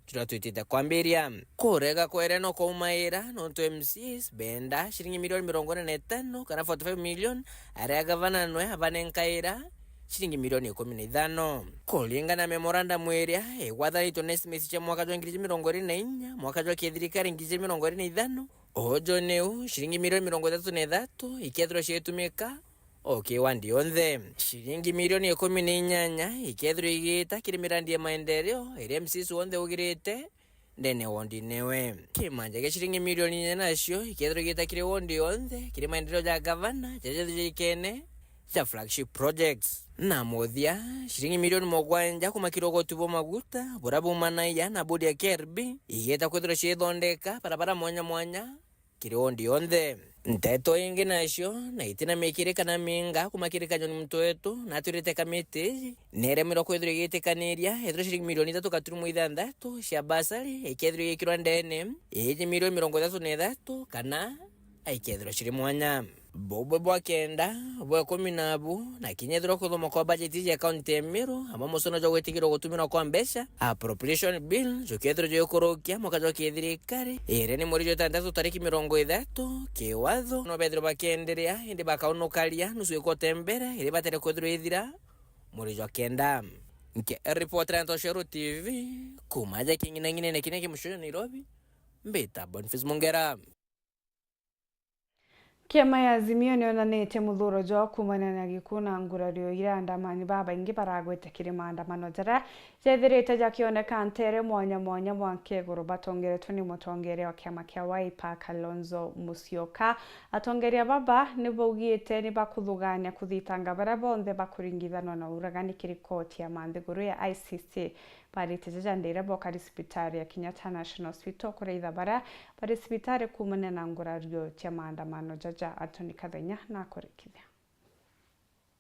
juria twitite kwambiria. Kurega kweria no kwaumaira nontu M C As benda ciringi milioni mirongo ina na itano kana forty-five million, aria gavana nwe abanenkaira ciringi milioni ikumi na ithano. Kuringana na memorandum iria igwathanitwe na estimates cia mwaka jwa ngiri ijiri mirongo iri na inya, mwaka jwa kithirikari ngiri ijiri mirongo iri na ithano, uju niu ciringi milioni mirongo ithatu na ithatu ikethirwa ciitumika o ki wandi yonthe. Ciringi milioni ikumi na inyanya ikethirwa igiita kiri mirandi ya maendeleo iria M C As wonthe ugirite ndene ya wondine ewe. Kimanja gia ciringi milioni inya nacio ikethirwa igiita kiri wondi yonthe kiri maendeleo ja gavana jaria jathijikene ja flagship projects. Na muthia, ciringi milioni mugwanja kuma kiri ugoti bwa maguta buria bumanagia na bodi ya K R B igiita kwithirwa ciithondeka barabara mwanya mwanya kiri wondi yonthe. Nteto ingi nacio na itina mikiri kana minga kuma kiri Kanyoni Mutwetu na atwirite kamiti iji, neremirwe kwithirwa igitikaniria ethirwa ciringi milioni ithatu gaturumo ithanthatu cia basari ikethirwa igikirwa ndene iji milioni mirongo ithatu na ithatu kana aikethirwa ciri mwanya. Bubwe bwa kenda, bwa ikumi nabu, na kinya ethirwa kuthoma kwa bajeti iji ya kaunti ya Meru, amwe musono jwa gwitigirwa gutumirwa kwa mbeca, appropriation bill, jukethirwa jugikurukia mwaka jwa kithirikari, iri ni mweri jwa itantatu tariki mirongo ithatu, kiwatho, no bethirwa bakienderea, indi bakaunukaria nusu ikwote mbere, iri batere kwithirwa ithira, mweri jwa kenda. Nke report ya Ntoshero T V, kuma ja king'inang'inene kiria ki mucio Nairobi, mbita Boniface Mungera. Kiama ya Azimio nionanitie muthuro jwao kuumania na gikuu na ngurario iria andamani babaingi baragwete kiri maandamano jaria jethirite jakioneka ntere mwanya mwanya mwanka iguru, batongeretwe ni mutongeria wa kiama kia Wiper, Kalonzo Musyoka. Atongeria baba ni baugite ni bakuthugania kuthitanga baria bonthe bakuringithanwa na uragani kiri koti ya manthiguru ya I C C. Barite jaja ndire bokari cibitari ya Kenyatta National Hospital kuraitha baria bari cibitari kuumania na ngurario cia maandamano jaja. Anthony Kathenya na kurikithia.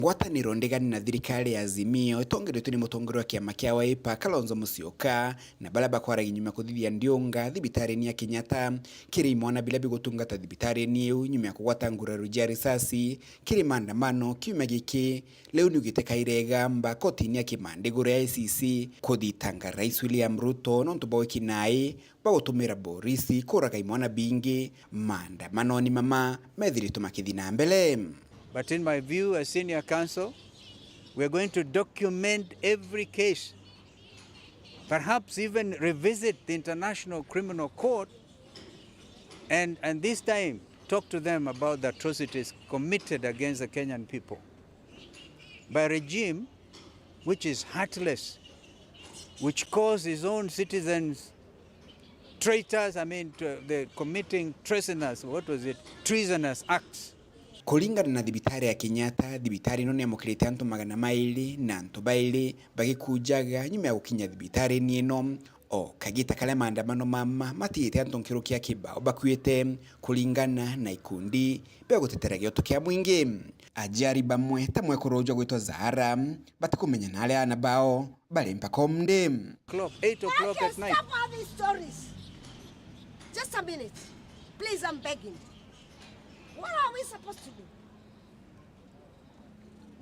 Ngwataniro ndigani na thirikari ya Azimio itongeretwe ni mutongoria wa kiama kia Wiper, Kalonzo Musyoka, na baria bakwaragia nyuma ya kuthithia ndiunga thibitarini ya Kenyatta kiri imwana biria bigutungata thibitarini iu nyuma ya kugwata ngurario cia risasi kiri maandamano kiumia giki. Riu niugite kaire igamba kotini ya kimandi iguru ya I C C kuthitanga Rais William Ruto nontu bwa wiki nai bwa gutumira borisi kuraga imwana bingi maandamanoni mama methiritwe makithi na mbere. But in my view, as senior counsel, we are going to document every case, perhaps even revisit the International Criminal Court and, and this time talk to them about the atrocities committed against the Kenyan people by a regime which is heartless, which calls his own citizens traitors, I mean, to the committing treasonous, what was it? Treasonous acts. Kuringana na thibitari ya Kenyatta, thibitari ino niamukirite antu magana mairi na antu bairi bagikujaga nyuma ya gukinya thibitarini ino. O kagita karia maandamano mama matigite antu nkiruki ya kibao bakuite, kuringana na ikundi bia gutetera gioto kia mwingi. Ajari bamwe ta mwekuru uju gwitwa Zahara batikumenya na aria aana bao bari mpaka umde. O'clock, eight o'clock at night. Stop all these stories. Just a minute. Please, I'm begging. What are we supposed to do?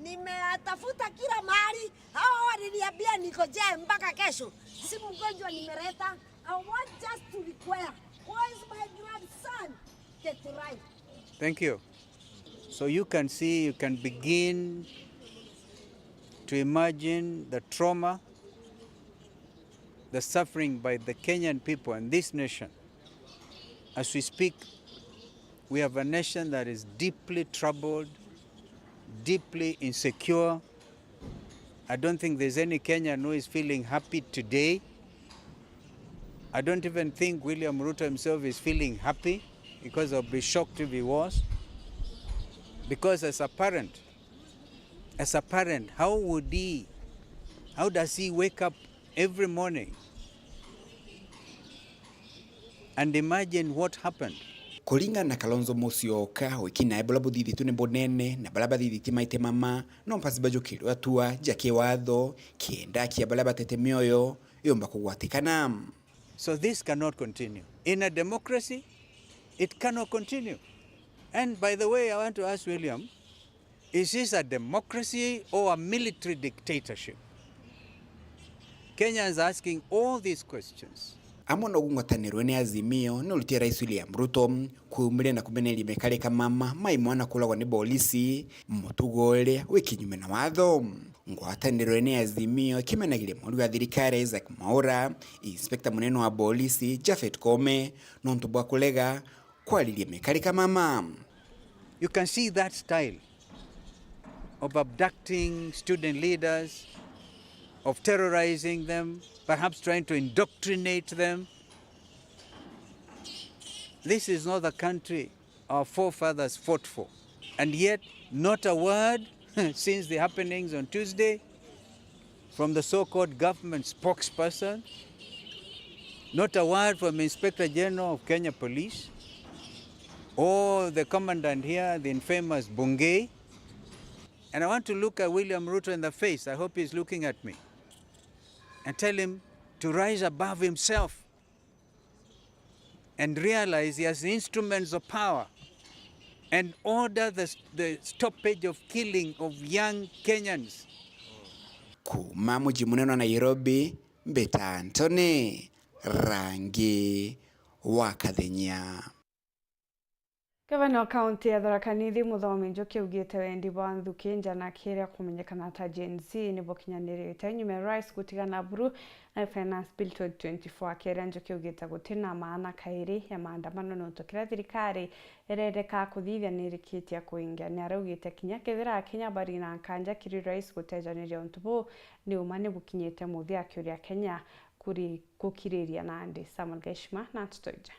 Nimeyatafuta kila mahali. Hawa waliniambia niko jail mpaka kesho. Si mgonjwa nimeleta. I want just to require. Where is my grandson? Teturai. Thank you. So you can see, you can begin to imagine the trauma, the suffering by the Kenyan people and this nation. As we speak, We have a nation that is deeply troubled, deeply insecure. I don't think there's any Kenyan who is feeling happy today. I don't even think William Ruto himself is feeling happy, because I'll be shocked if he was. Because as a parent, as a parent, how would he, how does he wake up every morning and imagine what happened? Kuringana na Kalonzo Musyoka, wiki nae buria buthithitue ni bunene na baria bathithitie maite mama, no mpasi bajukirwe atua ja kiwatho, kienda kia baria batete mioyo yumba kugwatikana. So this cannot continue. In a democracy, it cannot continue. And by the way, I want to ask William, is this a democracy or a military dictatorship? Kenyans are asking all these questions. Amwe nogu ngwataniro ni Azimio nurutie Rais William Ruto kuumiria na kumeneria mikarika mama mai mwana kuragwa ni bolisi, mutugo uria wi kinyume na watho. Ngwataniro ni Azimio ikimenagiria mwaria wa thirikari Isaac Mwaura, inspector munene wa bolisi Japhet Koome, nontu bwa kurega kwariria mikarika mama. You can see that style of abducting student leaders, of terrorizing them, perhaps trying to indoctrinate them. This is not the country our forefathers fought for. And yet, not a word since the happenings on Tuesday from the so-called government spokesperson, not a word from Inspector General of Kenya Police, or the commandant here, the infamous Bungei. And I want to look at William Ruto in the face, I hope he's looking at me, and tell him to rise above himself and realize he has instruments of power and order the, the stoppage of killing of young Kenyans. Kuuma muji munene wa Nairobi, mbita Anthony Rangi wa Kathenya. Gavana wa kaunti ya Tharaka Nithi Muthomi Njuki augite wendi bwa nthuki nja na kiria kumenyekana ta Gen Z ni bukinyanirite nyuma ya Rais gutigana buru na Finance Bill twenty twenty-four. Akiaria Njuki augite guti na maana kairi ya maandamano nontu kiria thirikari irereka kuthithia ni irikitie kuingia. Ni araugite kinya kethira Akenya bari na nkanja kiri Rais gutejaniria untu buu, ni uma ni bukinyite muthia, akiuria Akenya kuri gukiriria nandi. Samuel Geshima na nteto iji.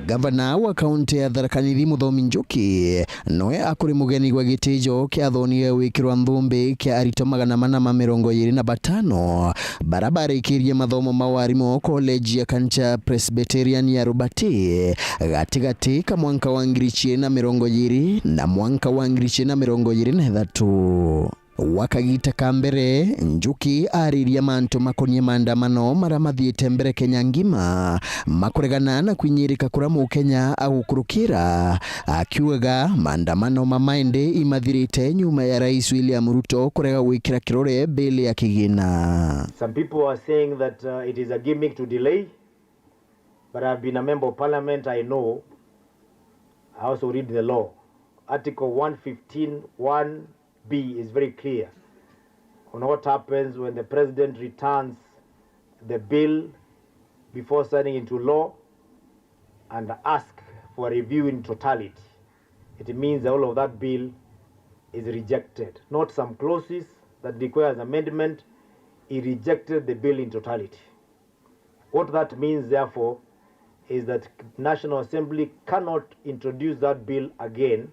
Gavana wa kaunti ya Tharaka Nithi Muthomi Njuki noe akuri mugeni gwa gitijo kia athoni gia gwikirwa nthumbi kia aritwa magana mana ma mirongo iri na batano bara barikirie mathomo ma warimu college ya Kancha Presbyterian ya Rubati gatigati ka mwanka wa ngiri ciiri na mirongo iri na mwanka wa ngiri ciiri na mirongo iri na ithatu. Gwa kagita ka mbere, Njuki ariria mantu makonie maandamano maria mathiite mbere Kenya ngima, makuregana na kwinyirika kuria Mukenya agukurukira, akiugaga maandamano mamaindi imathirite nyuma ya Rais William Ruto kurega gwikira kirore bill ya kigina. Some people are saying that, uh, it is a gimmick to delay, but I've been a member of parliament, I know. I also read the law. Article one fifteen one B is very clear on what happens when the president returns the bill before signing into law and ask for a review in totality. It means the whole of that bill is rejected, not some clauses that requires amendment. He rejected the bill in totality. What that means, therefore, is that National Assembly cannot introduce that bill again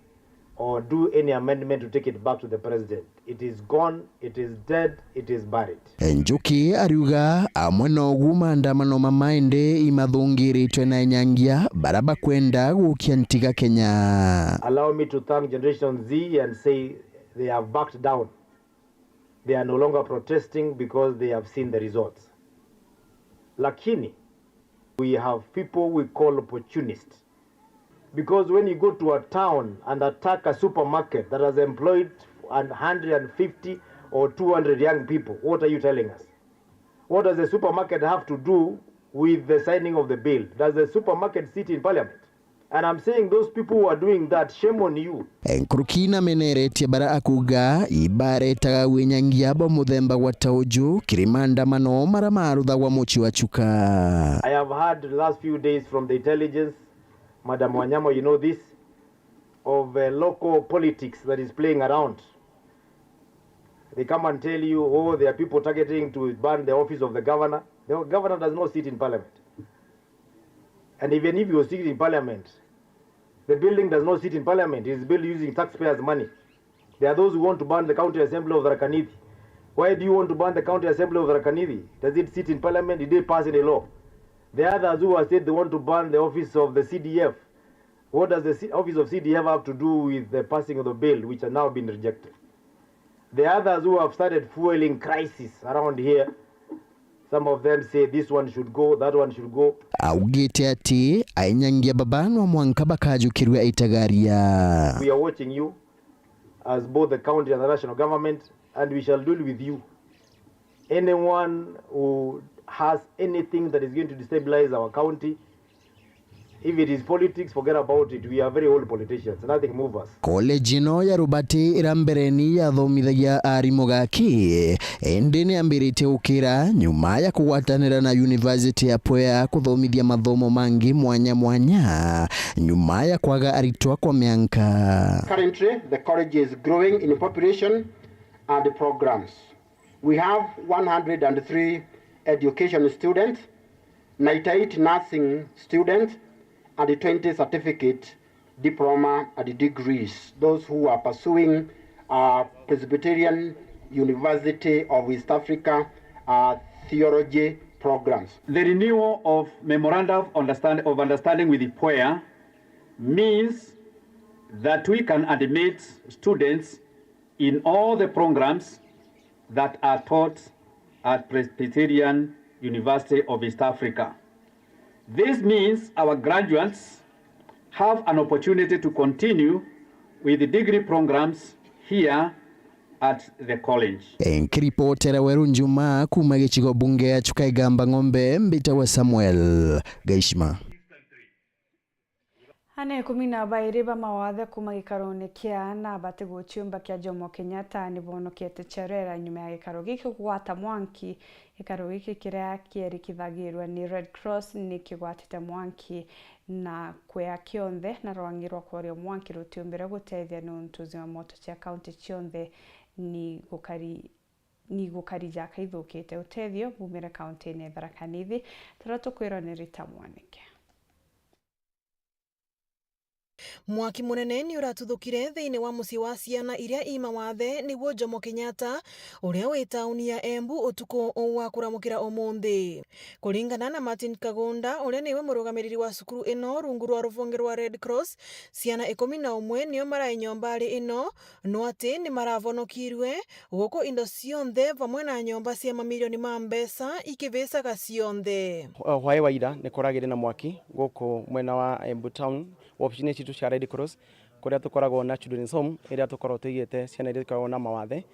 or do any amendment to take it back to the president. It is gone, it is dead, it is buried. Njuki ariuga amwe nogu maandamano mamaindi imathungiritwe na enyangia bara bakwenda gukia ntiga Kenya. Allow me to thank Generation Z and say they have backed down. They are no longer protesting because they have seen the results. Lakini, we have people we call opportunists. Because when you go to a town and attack a supermarket that has employed a hundred and fifty or two hundred young people, what are you telling us? What does the supermarket have to do with the signing of the bill? Does the supermarket sit in parliament? And I'm saying those people who are doing that, shame on you. Nkuruki nameneretie bara akuga ibaretaga winyangia bwa muthemba gwa ta uju kiri maandamano mara maruthagwa muci wa Chuka. I have heard the last few days from the intelligence, Madam Wanyama, you know this, of uh, local politics that is playing around. They come and tell you, oh, there are people targeting to burn the office of the governor. The governor does not sit in parliament. And even if he was sitting in parliament, the building does not sit in parliament. It is built using taxpayers' money. There are those who want to burn the county assembly of Tharaka Nithi. Why do you want to burn the county assembly of Tharaka Nithi? Does it sit in parliament? Did they pass any law? The others who have said they want to burn the office of the C D F, what does the C- office of C D F have to do with the passing of the bill which has now been rejected? The others who have started fueling crisis around here, some of them say this one should go, that one should go. Augite ati ainyangia baba no mwanka bakajukirua itagaria. We are watching you as both the county and the national government, and we shall deal with you. Anyone who has anything that is going to destabilize our county, if it is politics, forget about it. We are very old politicians. Nothing move us. College ino ya Rubati ira mbereni yathomithagia arimu gaki, indi ni ambiritie gukira nyuma ya kugwatanira na University ya Pwea kuthomithia mathomo mangi mwanya mwanya, nyuma ya kwaga aritwa kwa mianka. Currently, the college is growing in population and programs. We have one hundred and three education students, ninety-eight nursing students, and twenty certificate, diploma, and degrees. Those who are pursuing uh, Presbyterian University of East Africa uh, theology programs. The renewal of memoranda of understand- of understanding with Pwea means that we can admit students in all the programs that are taught at Presbyterian University of East Africa. This means our graduates have an opportunity to continue with the degree programs here at the college. Nkiripotera Weru Njuma kuuma gicigo bunge ya Chuka Igamba Ng'ombe, mbitagwa Samuel Gaishima. Ana ikumi na bairi ba mawathe kuuma gikarone kia ana bati guciumba kia Jomo Kenyatta ni bonokete Cherera nyuma ya gikaro giki kugwata mwanki. Gikaro giki kiria kierikithagirua ni Red Cross ni kigwatite mwanki na kwea kionthe, na rwangi rwa kworia mwanki rutiumbire gutethia niuntu zimamoto cia kaunti cionthe ni gukari ni gukari jakaithukite. Utethio bumire kaunti-ini ya Tharaka Nithi, turia tukwirwa ni Rita Mwanike. Mwaki munene ni uratuthukire thiini wa mucii wa ciana iria i mawathe, niguo Jomo Kenyatta, uria wi tauni ya Embu, utuku wa kuramukira umunthi. Kuringana na Martin Kagunda, uria niwe murugamiriri wa cukuru ino rungu rwa ruvonge rwa Red Cross, ciana ikumi na umwe nio marai nyombaari ino, no ati ni maravonokirue, guku indo cionthe vamwe na nyomba cia mamirioni ma mbeca ikivicaga cionthe. Hwae wa ira ni kuragire na mwaki guku mwena wa Embu Town, wabici-ini citu cia Red Cross, kuria tukoragwo na children's home iria tukoragwo tuigite ciana iria ikoragwo na mawathe,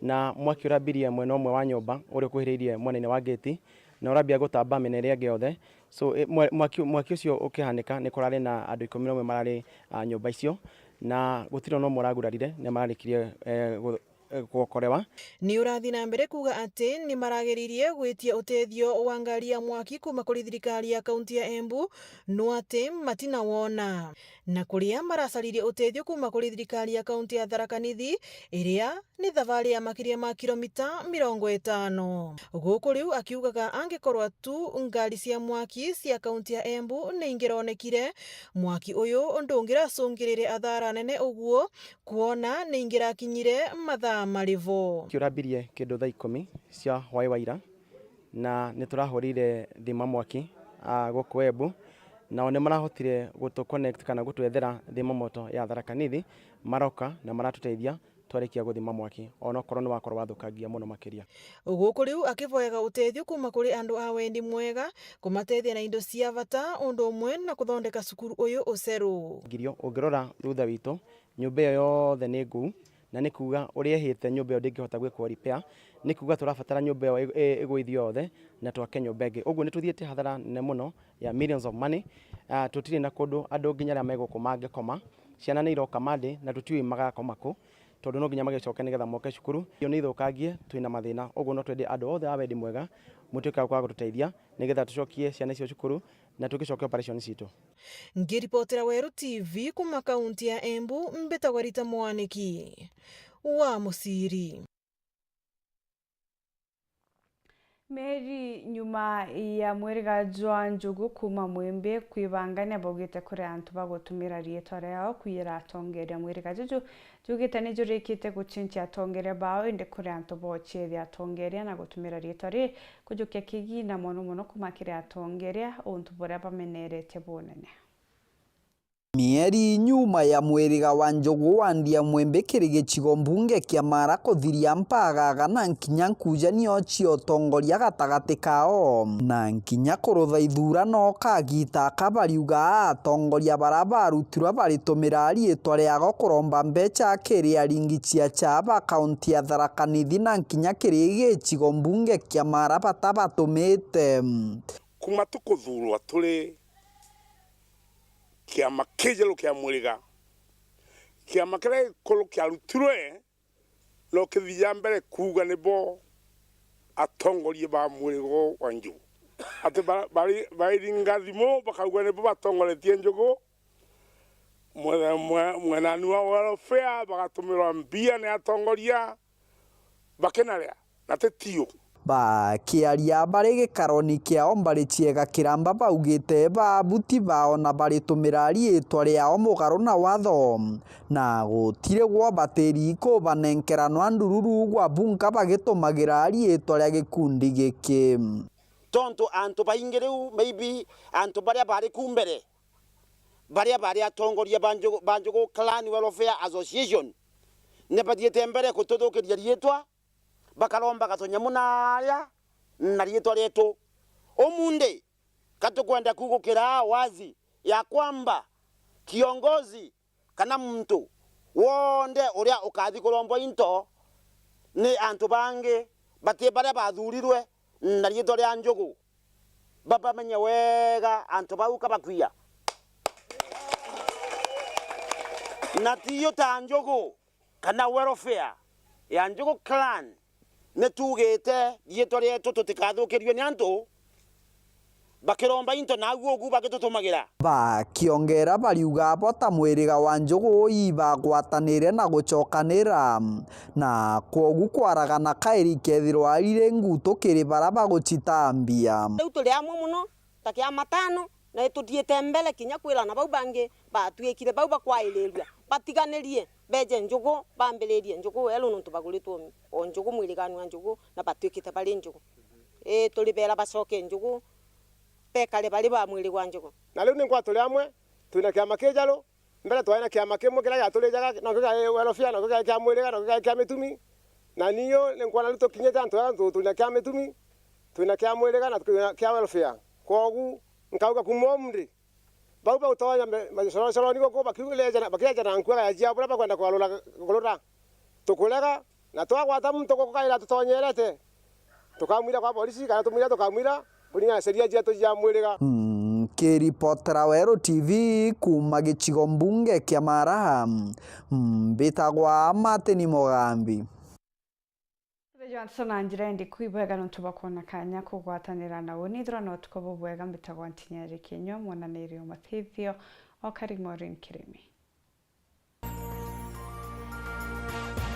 na mwaki urambirie mwena umwe wa nyomba uria ukuhiriirie mwena-ini wa gate, na urambia gutamba miena iria ingi yothe. So, eh, mwa- mwaki mwaki ucio ukihanika, ni kurari na andu ikumi na umwe marari, ah, nyomba icio, na gutiri ona umwe uragurarire, ni mararikirie, eh, gu- eh, kuokorewa. Ni urathi na mbere kuuga ati ni marageririe gwitia utethio wa ngari ya mwaki kuuma kuri thirikari ya kaunti ya Embu, no ati matinawona. Na kuria maracaririe utethio kuuma kuri thirikari ya kaunti ya Tharaka Nithi, iria ni thavari ya makiria ma kilomita mirongo itano. Guku riu akiugaga angikorwa tu ngari cia mwaki cia kaunti ya Embu ni ingironekire, mwaki uyu ndungiracungirire athara nene uguo, kwona ni ingirakinyire mathaa marivo. Kiurambirie kindu thaa ikumi cia hwae wa ira, na ni turahurire thima mwaki, ah, guku Embu, nao ni marahotire gutu connect kana gutwethera thima moto ya Tharaka Nithi, maroka na maratuteithia twarikia guthima mwaki, onokorwo ni wakorwo wathukangia muno makiria. Guku riu akivoyaga utethio kuuma kuri andu a wendi mwega, kumatethia na indo cia vata, undu umwe na kuthondeka cukuru uyu uceru. Ngirio, ungirora thutha witu, nyumba iyo yothe ni nguu, na ni kuuga uria ihite nyumba iyo ndingihota gwikwo repair, ni kuuga turabatara nyumba iyo ig-, i-, igwithio yothe na twake nyumba ingi. Uguo ni tuthiite hathara nene muno ya millions of money. Ah, tutiri na kundu andu nginya aria meguku mangikoma, ciana ni iroka Monday na tutiui magakoma ku, tondu no nginya magicoke nigetha moke cukuru. Iyo ni ithukangie, twina mathina. Uguo no twende andu othe a wendi mwega mutuike a kwaga gututeithia nigetha tucokie ciana icio cukuru na tugicokia operation citu. Ngiripotera Weru T V kuuma kaunti ya Embu, mbitagwa Rita Mwaniki wa Muciri. Meri nyuma ya mwiriga jwa njugu kuuma Mwimbi kwibangania baugite kuri antu bagutumira riitwa riao kwiyira atongeria mwiriga juju. Jugite ni jurikite gucinchia atongeria bao, indi kuri antu bochiethia atongeria na gutumira riitwa ri kujukia kigina mono mono kuuma kiri atongeria, untu buria bameneretie bunene. Mieri nyuma ya mwiriga wa njugu wa Ndia Mwimbi kiri gicigo mbunge kia Mara kuthiria mpagaga na nkinya nkujanio cia utongoria gatagati kao, na nkinya kurutha ithurano kagita aka bariuga atongoria bara barutirwe baritumira riitwa riao kuromba mbecha kiri aringi cia chaba kaunti ya Tharaka Nithi na nkinya kiri gicigo mbunge kia Mara batabatumite. Kuma tukuthurwa turi kiama kijeru kia mwiriga, kiama kiria gikuru kiarutirwe no kithia mbere kuuga nibo atongoria ba mwiriga wa njugu. Ati ba-, bari-, bairinga thimu bakauga nibo batongoretie njugu. Mwe-, mwe-, mwenani wa welfare bagatumirwa mbia ni atongoria bakinaria, na ti tiu. Bakiaria bari gikaroni kiao mbari ciega Kiramba baugite babuti bao na baritumira riitwa riao mugaru na watho, na gutiri gwo batiri kubanenkeranwa ndururu gwa bunka bagitumagira riitwa ria gikundi giki. Tontu antu baingi riu, maybe antu baria bari ku mbere, baria bari atongoria ba Njugu, ba Njugu Clan Welfare Association, ni bathiite mbere kututhukiria riitwa, bakarombaga tunyamu na aria na riitwa rietu. Umundi, ka tukwenda kugukira wazi ya kwamba kiongozi kana muntu wonthe uria ukathi kurombwa into ni antu bangi bati baria bathurirwe na riitwa ria Njugu. Babamenye wega antu bau ka bakwia. Na tiyo ta Njugu kana welfare ya Njugu Clan, ni tuugite riitwa rietu tutikathukirue ni antu bakiromba into na au ugu bagitutumagira. Bakiongera bariuga bo ta mwiriga wa Njugu ibagwatanire na gucokanira, na kwogu kwaragana kairi kethirwa riri ngutu kiri bara bagucitambia. Riu turi amwe mono ta kiama tano, na ituthiite mbere kinya kwirana bau bangi batwikire bau bakwairirua batiganirie, beje Njugu, bambiririe Njugu weru, nontu baguritwe o Njugu, mwirigani wa Njugu, na batwikite bari Njugu. Ii, turi bera bacoke Njugu, bekare bari ba mwiri gwa Njugu. Na riu ni nkwa turi amwe, twina kiama kijaru, mbere twari na kiama kimwe kiria giaturijaga, nakio kiari welfare, nakio kiari kia mwiriga, nakio kiari kia mitumi. Na niu ni nkwona riu tukinyite antu aa, antu twina kia mitumi, twina kia mwiriga, na twina kia welfare. Kwogu, nkauga kuuma umuthi, bau bagutonya me-, macorocoroni guku bakiuga, bakiejana nkua ya cia buria bakwenda kwarura, kurura. Tukurega, na twagwata muntu guku kaira tutonyerete, tukamwira kwa borisi, kana tumwira, tukamwira, kuringana na sheria cietu cia mwiriga. Mm, nkiripotera Weru T V kuuma gicigo mbunge kia Mara, mm, mbitagwa Martin Mugambi. Johnson na njira indi kwibwega nontu bwa kwona kanya kugwatanira na uni. Ithira na utuku bubwega, mbitagwa Ntinyari Kinyua, mwananiri o matithio o Kari Maureen Kirimi.